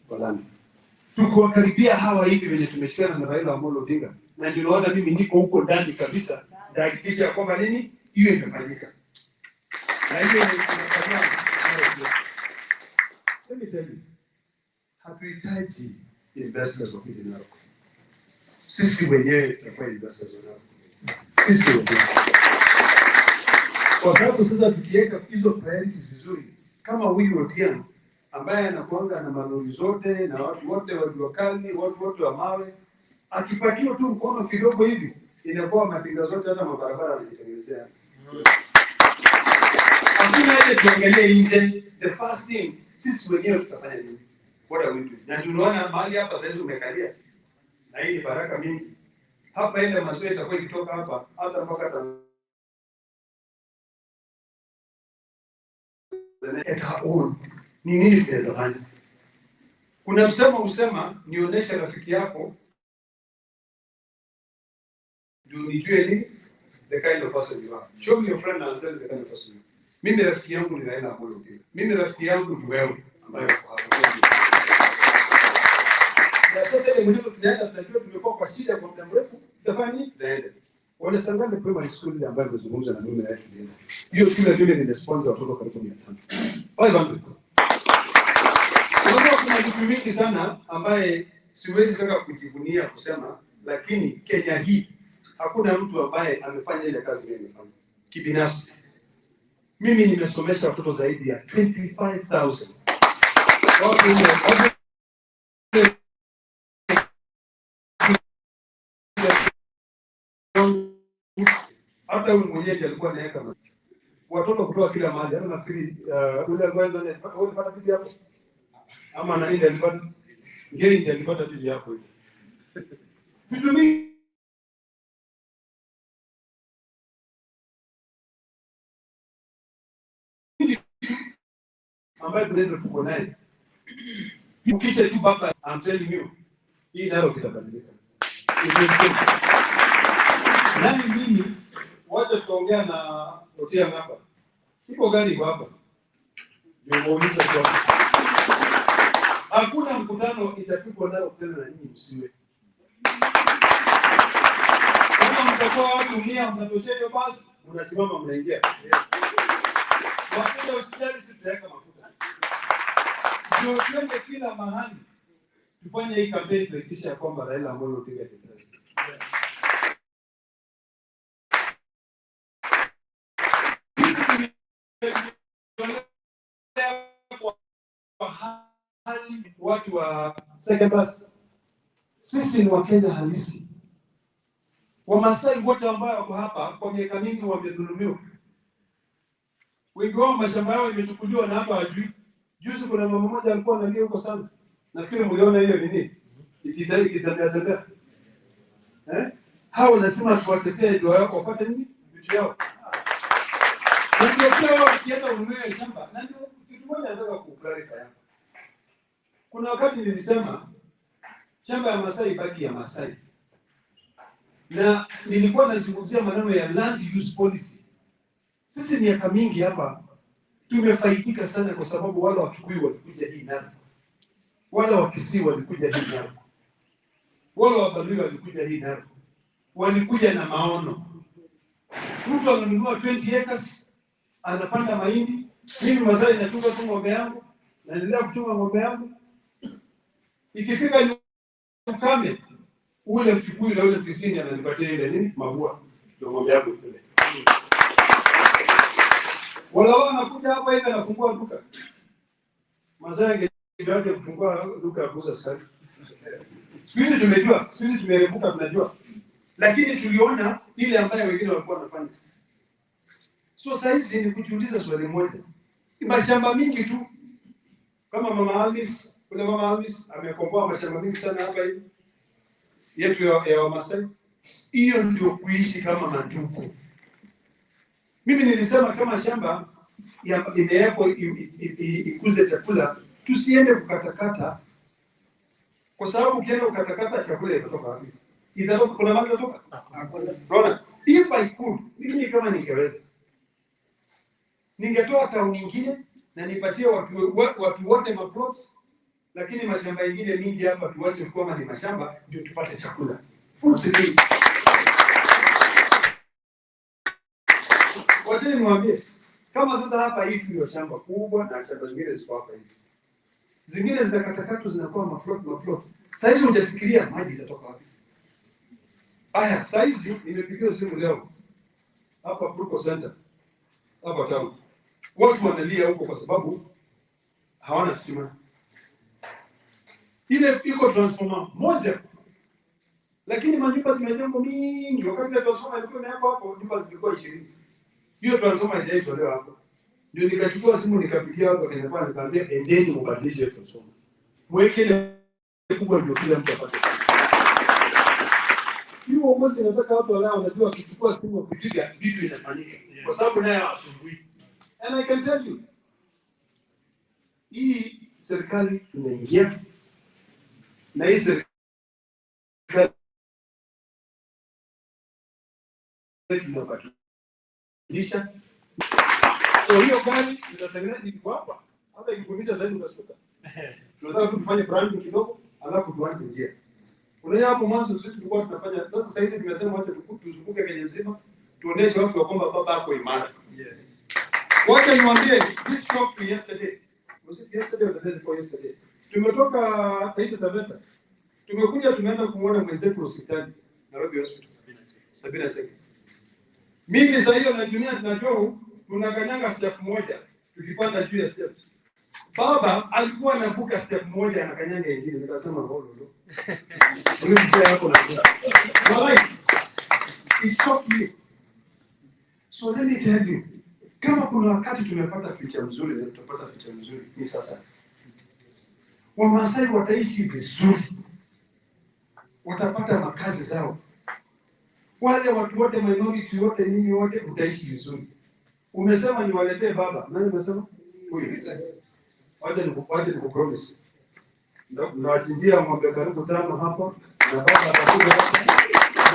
kwa lami. Tukiwakaribia hawa hivi venye tumeshikana na Raila Amolo Odinga, na ndio naona mimi niko huko ndani kabisa, nitahakikisha kwamba nini hiyo imefanyika na hiyo imefanyika. Let me tell you, hatuhitaji investors wa kuja Narok. Sisi wenyewe tutakuwa investors wa Narok. Sisi wenyewe. Kwa sababu sasa tukiweka hizo priorities vizuri, kama huyu Otieno ambaye anakuanga na malori zote na watu wote wa jua kali, watu wote wa mawe, akipatiwa tu mkono kidogo hivi, inakuwa matinga zote hata mabarabara anajitengenezea. Hakuna ile tuangalie nje. The first thing sisi wenyewe tutafanya nini? What are we doing? Na tunaona mahali hapa sasa umekalia. Na hii ni baraka mingi. Hapa ile maziwa itakuwa ikitoka hapa hata mpaka Tanzania at our own. Ni nini tunaweza fanya? Kuna msemo usema nionyeshe rafiki yako ndio nijue nini the kind of person you are. Show me your friend and tell me the kind of person you are. Mimi rafiki yangu ni Raila Amolo Odinga. Mimi rafiki yangu ni wewe ambaye uko hapa. Na sasa ile mwenyewe tunaenda, tunajua tumekuwa kwa shida kwa muda mrefu, tutafanya nini? Tunaenda. Wale Sangale Primary School ile ambayo nimezungumza na mimi na yeye tulienda. Hiyo shule vile nimesponsor watoto karibu 500. 500. Unajua kuna vitu vingi sana ambaye siwezi taka kujivunia kusema, lakini Kenya hii hakuna mtu ambaye amefanya ile kazi mimi nimefanya. Kibinafsi. Mimi nimesomesha watoto zaidi ya 25,000. Hata huyu mwenyeji alikuwa anaweka watoto kutoka kila mahali. Hata nafikiri ule kwanza alipata bibi hapo ama na ile alipata ngei alipata bibi hapo hivi. Vitu mingi ambayo tunaenda tuko naye. Ukisha tu baba, I'm telling you, hii Narok itabadilika. Nani mimi wacha tuongea na Otieno hapa. Siko gari kwa hapa. Ndio muulize kwa. Hakuna mkutano itapigwa Narok tena na nyinyi msiwe. Kama mtakuwa watu 100 mnatoshea hiyo basi, mnasimama mnaingia. Mafuta usijali, sisi tutaweka mafuta. Ndio twende kila mahali. Tufanye hii kampeni tuhakikishe kwamba Raila Amolo Odinga ni president. Kwa hali watu wa second class, sisi ni Wakenya halisi. Wamasai wote ambao wako hapa kwa miaka mingi wamedhulumiwa, wengi wao mashamba yao imechukuliwa na hapa hajui. Juzi kuna mama mmoja alikuwa analia huko sana, nafikiri mliona hiyo nini ikitembea tembea. Hao lazima tuwatetee ndio wao wapate nini vitu yao. Na ndio pia wao wakienda ununue shamba. Na ndio kitu moja nataka ku clarify hapa. Kuna wakati nilisema shamba ya Masai baki ya Masai. Na nilikuwa nazungumzia maneno ya land use policy. Sisi miaka mingi hapa tumefaidika sana kwa sababu wale wa Kikuyu walikuja hii Narok. Wale wa Kisii walikuja hii Narok. Wale Wabaluhya walikuja hii Narok, walikuja na maono. Mtu ananunua 20 acres, anapanda mahindi. Mimi Masai nachunga tu ng'ombe yangu, naendelea kuchunga ng'ombe yangu. Ikifika ni ukame, ule Mkikuyu na ule Mkisini ananipatia ile nini, mavua, ndio ng'ombe yangu ikule. Wala wao wanakuja hapa hivi anafungua duka. Masai angejuaje kufungua duka ya kuuza sukari? Siku hizi tumejua, siku hizi tumerevuka, tunajua. Lakini tuliona ile ambayo wengine walikuwa wanafanya. So saa hizi ni kujiuliza swali moja. Mashamba mingi tu kama Mama Alice, kuna Mama Alice amekomboa mashamba mingi sana hapa hivi yetu ya Wamasai. Hiyo ndio kuishi kama mandugu. Mimi nilisema kama shamba imewekwa ikuze chakula, tusiende kukatakata, kwa sababu ukienda kukatakata chakula itatoka wapi? Itatoka, kuna mahali itatoka? Unaona? If I could, mimi kama ningeweza, ningetoa town nyingine na nipatie watu wote maplots, lakini mashamba mengine mingi hapa tuache kama ni mashamba ndio tupate chakula. Food security. Wacha niwaambie, kama sasa hapa hii ndio shamba kubwa na shamba zingine ziko hapa hivi. Zingine zinakatakatwa zinakuwa maplot. Sasa hizi hujafikiria maji itatoka wapi? Aya, sasa hizi nimepigiwa simu leo hapa Bruko Center hapa town. Watu wanalia huko kwa sababu hawana stima. Ile iko transformer moja, lakini manyumba zimejengwa mingi. Wakati ile transformer ilikuwa imewekwa hapo, nyumba zilikuwa 20. Hiyo transformer haijaitolewa hapo. Ndio nikachukua simu nikapigia watu wakaniambia, nikamwambia endeni mbadilishe hiyo transformer, mweke ile kubwa ndio kila mtu apate. Hiyo uongozi inataka watu walao wanajua wakichukua simu wakipiga vitu inafanyika, kwa sababu naye hawasumbui. And I can tell you, hii serikali tunaingia na hii serikali tunabadilisha. So hiyo gari tutatengeneza iko hapa, hata ikikumisha sasa utasuka. Tunataka tu tufanye branding kidogo, alafu tuanze njia. Unajua hapo mwanzo sisi tulikuwa tunafanya, sasa sasa hivi tumesema acha tuzunguke Kenya nzima, tuoneshe watu kwamba baba ako imara. Yes. Wacha niwaambie, this shocked me yesterday. Was it yesterday or the day before yesterday? Tumetoka Taita Taveta. Tumekuja tumeenda kumuona mwenzetu hospitali, Nairobi Hospital. Sabina Chege. Mimi sasa hiyo na Junior na Joe tunakanyanga step moja tukipanda juu ya steps. Baba alikuwa anavuka step moja anakanyanga ingine, nikasema holo. Ule mzee hapo na. Wallahi, it shocked me. So let me tell you, kama kuna wakati tumepata future mzuri na tutapata future mzuri ni sasa. Wamasai wataishi vizuri, watapata makazi zao. Wale watu wote minority wote nini wote mtaishi vizuri. Umesema niwaletee baba. Nani umesema? Huyu. Wacha nikupromise. Ndawachinjia ng'ombe karibu 5 hapa na baba atakuja hapa.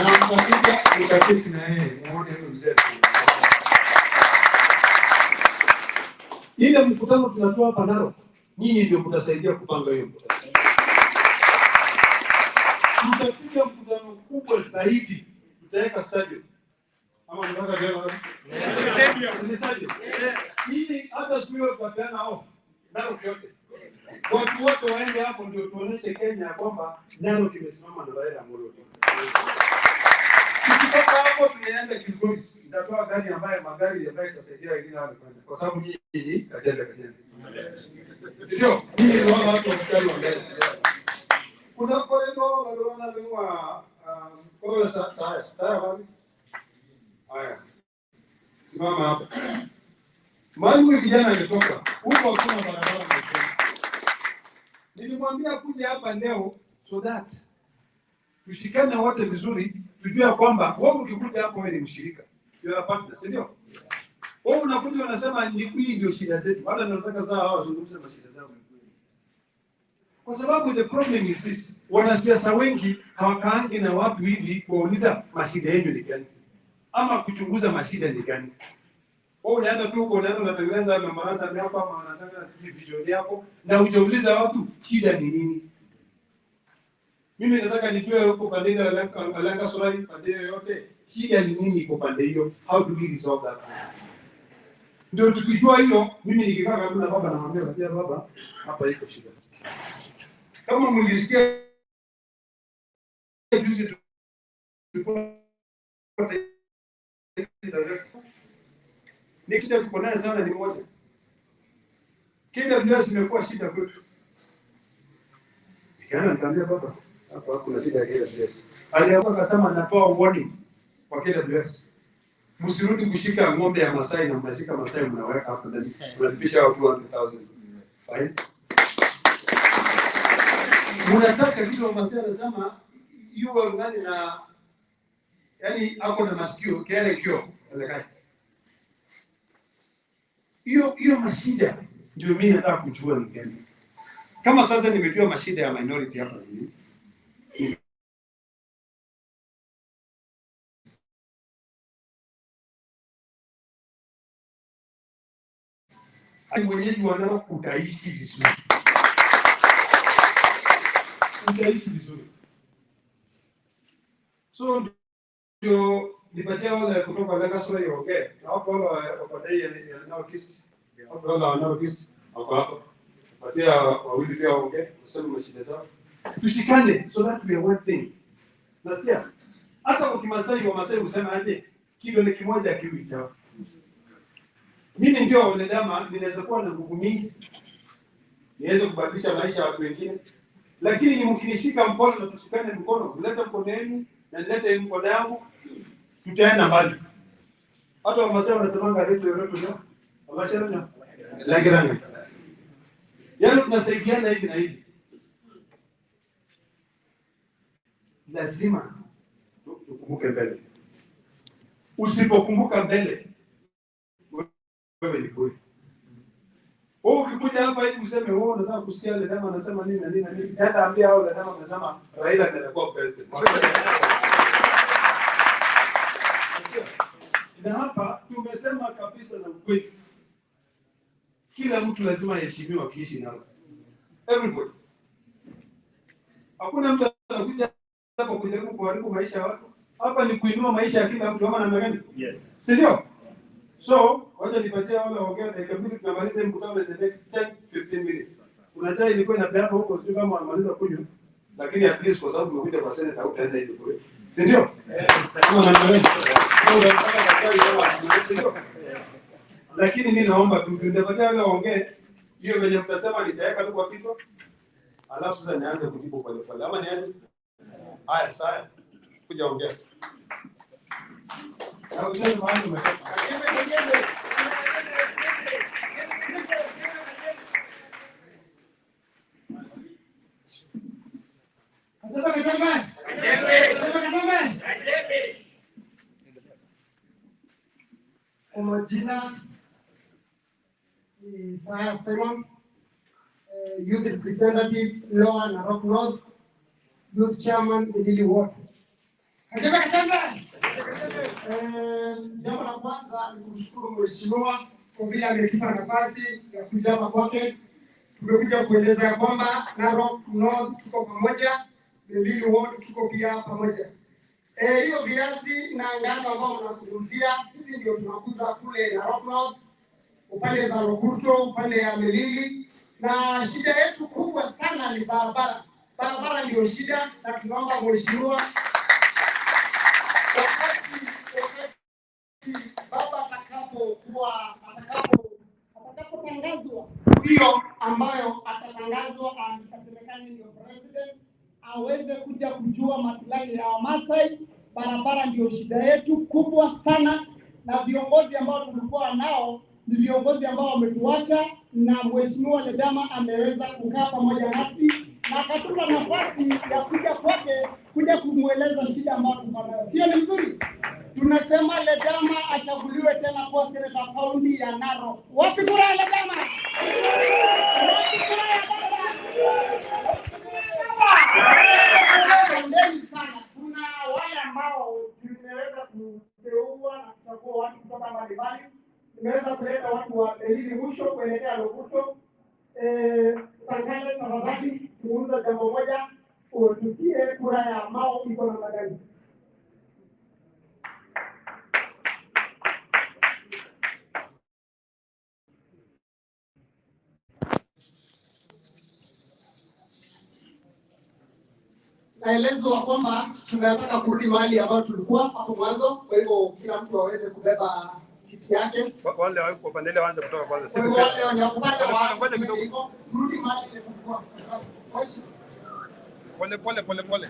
Na mtakuja mtaketi na yeye muone huyu mzee. Ile mkutano tunatoa hapa Narok, nyinyi ndio mtasaidia kupanga hiyo mkutano. Tutapiga mkutano kubwa zaidi, tutaweka stadium. Ama mnataka gani? Stadium. Ni stadium. Hii hata siku hiyo tutapeana off Narok yote. Watu wote waende hapo ndio tuoneshe Kenya kwamba Narok imesimama na Raila Amolo Odinga. Tukitoka hapo tunaenda Kilgoris. Nitatoa gari ambaye magari ambayo itasaidia wengine wale kwenda. Kwa sababu nyinyi ni Kajembe Kajembe. Ndio, nyinyi ni wale watu wa mstari wa mbele. Kuna corridor walioona ni wa kwa saa saa wapi? Haya. Simama hapa. Mahali huyu kijana ametoka, huko hakuna barabara. Nilimwambia kuja hapa leo so that tushikane wote vizuri, tujue kwamba wewe ukikuja hapo wewe ni mshirika. You are a partner, si ndio? Wewe unakuja unasema ni hii ndio shida zetu. Hata nataka saa hao wazungumze mashida zao. Kwa sababu the problem is this, wanasiasa wengi hawakaangi na watu hivi kuwauliza mashida yenu ni gani ama kuchunguza mashida ni gani. Wewe unaenda tu huko, unaenda unatengeneza memorandum yako ama unataka sijui vision yako na hujauliza watu shida ni nini. Mimi nataka nijue huko pande ile Alanga Solai, pande yoyote, shida ni nini iko pande hiyo? How do we resolve that? Ndio tukijua hiyo, mimi nikikaa karibu na baba namwambia, "Unajua baba, hapa iko shida." Kama mlisikia juzi tulikuwa ni shida tuko nayo sana ni moja. KWS imekuwa shida kwetu. Nikaenda nikamwambia baba, hapa kuna shida ya KWS. Aliamua akasema natoa warning kwa KWS. Msirudi kushika ng'ombe ya Masai na mnashika Masai mnaweka hapo ndani. Mnalipisha watu 200,000. Fine. Mnataka kitu wa Masai anasema yuko nani na yani ako na masikio kile kio elekani. Hiyo hiyo mashida ndio mimi nataka kujua ni gani. Kama sasa nimejua mashida ya minority hapa ni mwenyeji wa Narok, utaishi vizuri, utaishi vizuri. So ndio nipatie wale kutoka Lagasolai waongee, na wapo wale wa pande ya Narok East, wapo wale wa Narok East wako hapa, patia wawili pia waongee, waseme mashida zao, tushikane so that we are one thing. Nasikia hata kwa Kimasai, wa Masai husema aje, kidole kimoja hakiui chawa. Mimi ndio Ledama, ninaweza kuwa na nguvu mingi, niweze kubadilisha maisha ya watu wengine, lakini ni mkinishika mkono na tushikane mkono, mlete mkono wenu na nilete mkono yangu, tutaenda mbali. Hata Wamasai wanasemanga reto reto nyo abashara nyo lageranga, yaani tunasaidiana hivi na hivi. Lazima tukumbuke mbele. Usipokumbuka mbele, wewe ni bure. Wewe ukikuja hapa hivi useme wewe unataka kusikia Ledama anasema nini na nini na nini, enda ambia hao Ledama amesema Raila ndiye atakuwa president. Na hapa tumesema kabisa na ukweli, kila mtu lazima aheshimiwe akiishi nao, everybody. Hakuna mtu anakuja hapa kujaribu kuharibu maisha ya watu. Hapa ni kuinua maisha ya kila mtu, ama namna gani? Yes. Si ndio? So, wacha nipatie wale waongea dakika mbili tunamaliza hii mkutano in the next 10 15 minutes. Kuna chai ilikuwa inapeanwa huko, sijui kama wanamaliza kunywa, lakini at least kwa sababu umekuja kwa seneta hutaenda hivi kule. Si ndio? Kama namna gani? So, unataka kwa chai kama si ndio? Lakini mimi naomba tu nitapatia wale waongee hiyo venye mtasema nitaweka tu kwa kichwa. Alafu sasa nianze kujibu pole pole. Ama nianze? Haya, sawa. Kuja ongea. Na useme mahali umetoka. Kwa majina ni Isaya Simon, youth representative Lower Narok North, youth chairman Elili Ward. Kajembe, kajembe! Jambo la kwanza ni kumshukuru mheshimiwa kwa vile ametupa nafasi ya kuja hapa kwake. Tumekuja kueleza ya kwamba Narok North tuko pamoja, Elili Ward tuko pia pamoja. Hiyo viazi na ngano ambao mnazungumzia, sisi ndio tunakuza kule Narok North, upande za Lokurto, upande ya Melili, na shida yetu kubwa sana ni barabara. Barabara ndio shida, na tunaomba mheshimiwa wakati baba atakapokuwa atakapotangazwa hiyo ambayo atatangazwa atasemekana ndio president, aweze kuja kujua maslahi ya Wamasai. Barabara ndio shida yetu kubwa sana, na viongozi ambao tulikuwa nao ni viongozi ambao wametuacha, na mheshimiwa Ledama ameweza kukaa pamoja nasi na akatupa nafasi ya kuja kwake kuja kumweleza shida ambayo tuko nayo. Hiyo ni mzuri. Tunasema Ledama achaguliwe tena kuwa seneta kaunti ya Narok. Wapi kura ya Ledama? Wapi kura ya baba? Asanteni sana. Kuna wale ambao tumeweza kuteua na kuchagua watu kutoka mbalimbali. Nimeweza kuleta watu wa Elili mwisho kuelekea Lokuto. Sankale, tafadhali zungumza jambo moja. Utusie kura ya Mao iko namna gani? Naelezwa kwamba tunataka kurudi mahali ambayo tulikuwa hapo mwanzo, kwa hivyo kila mtu aweze kubeba kiti yake. Wale wa pande ile waanze kutoka kwanza. Kwa Sisi hivyo wale wenye wako pale Pole pole, ngoja kidogo. hivyo, turudi mahali ile tulikuwa. Pole pole pole pole.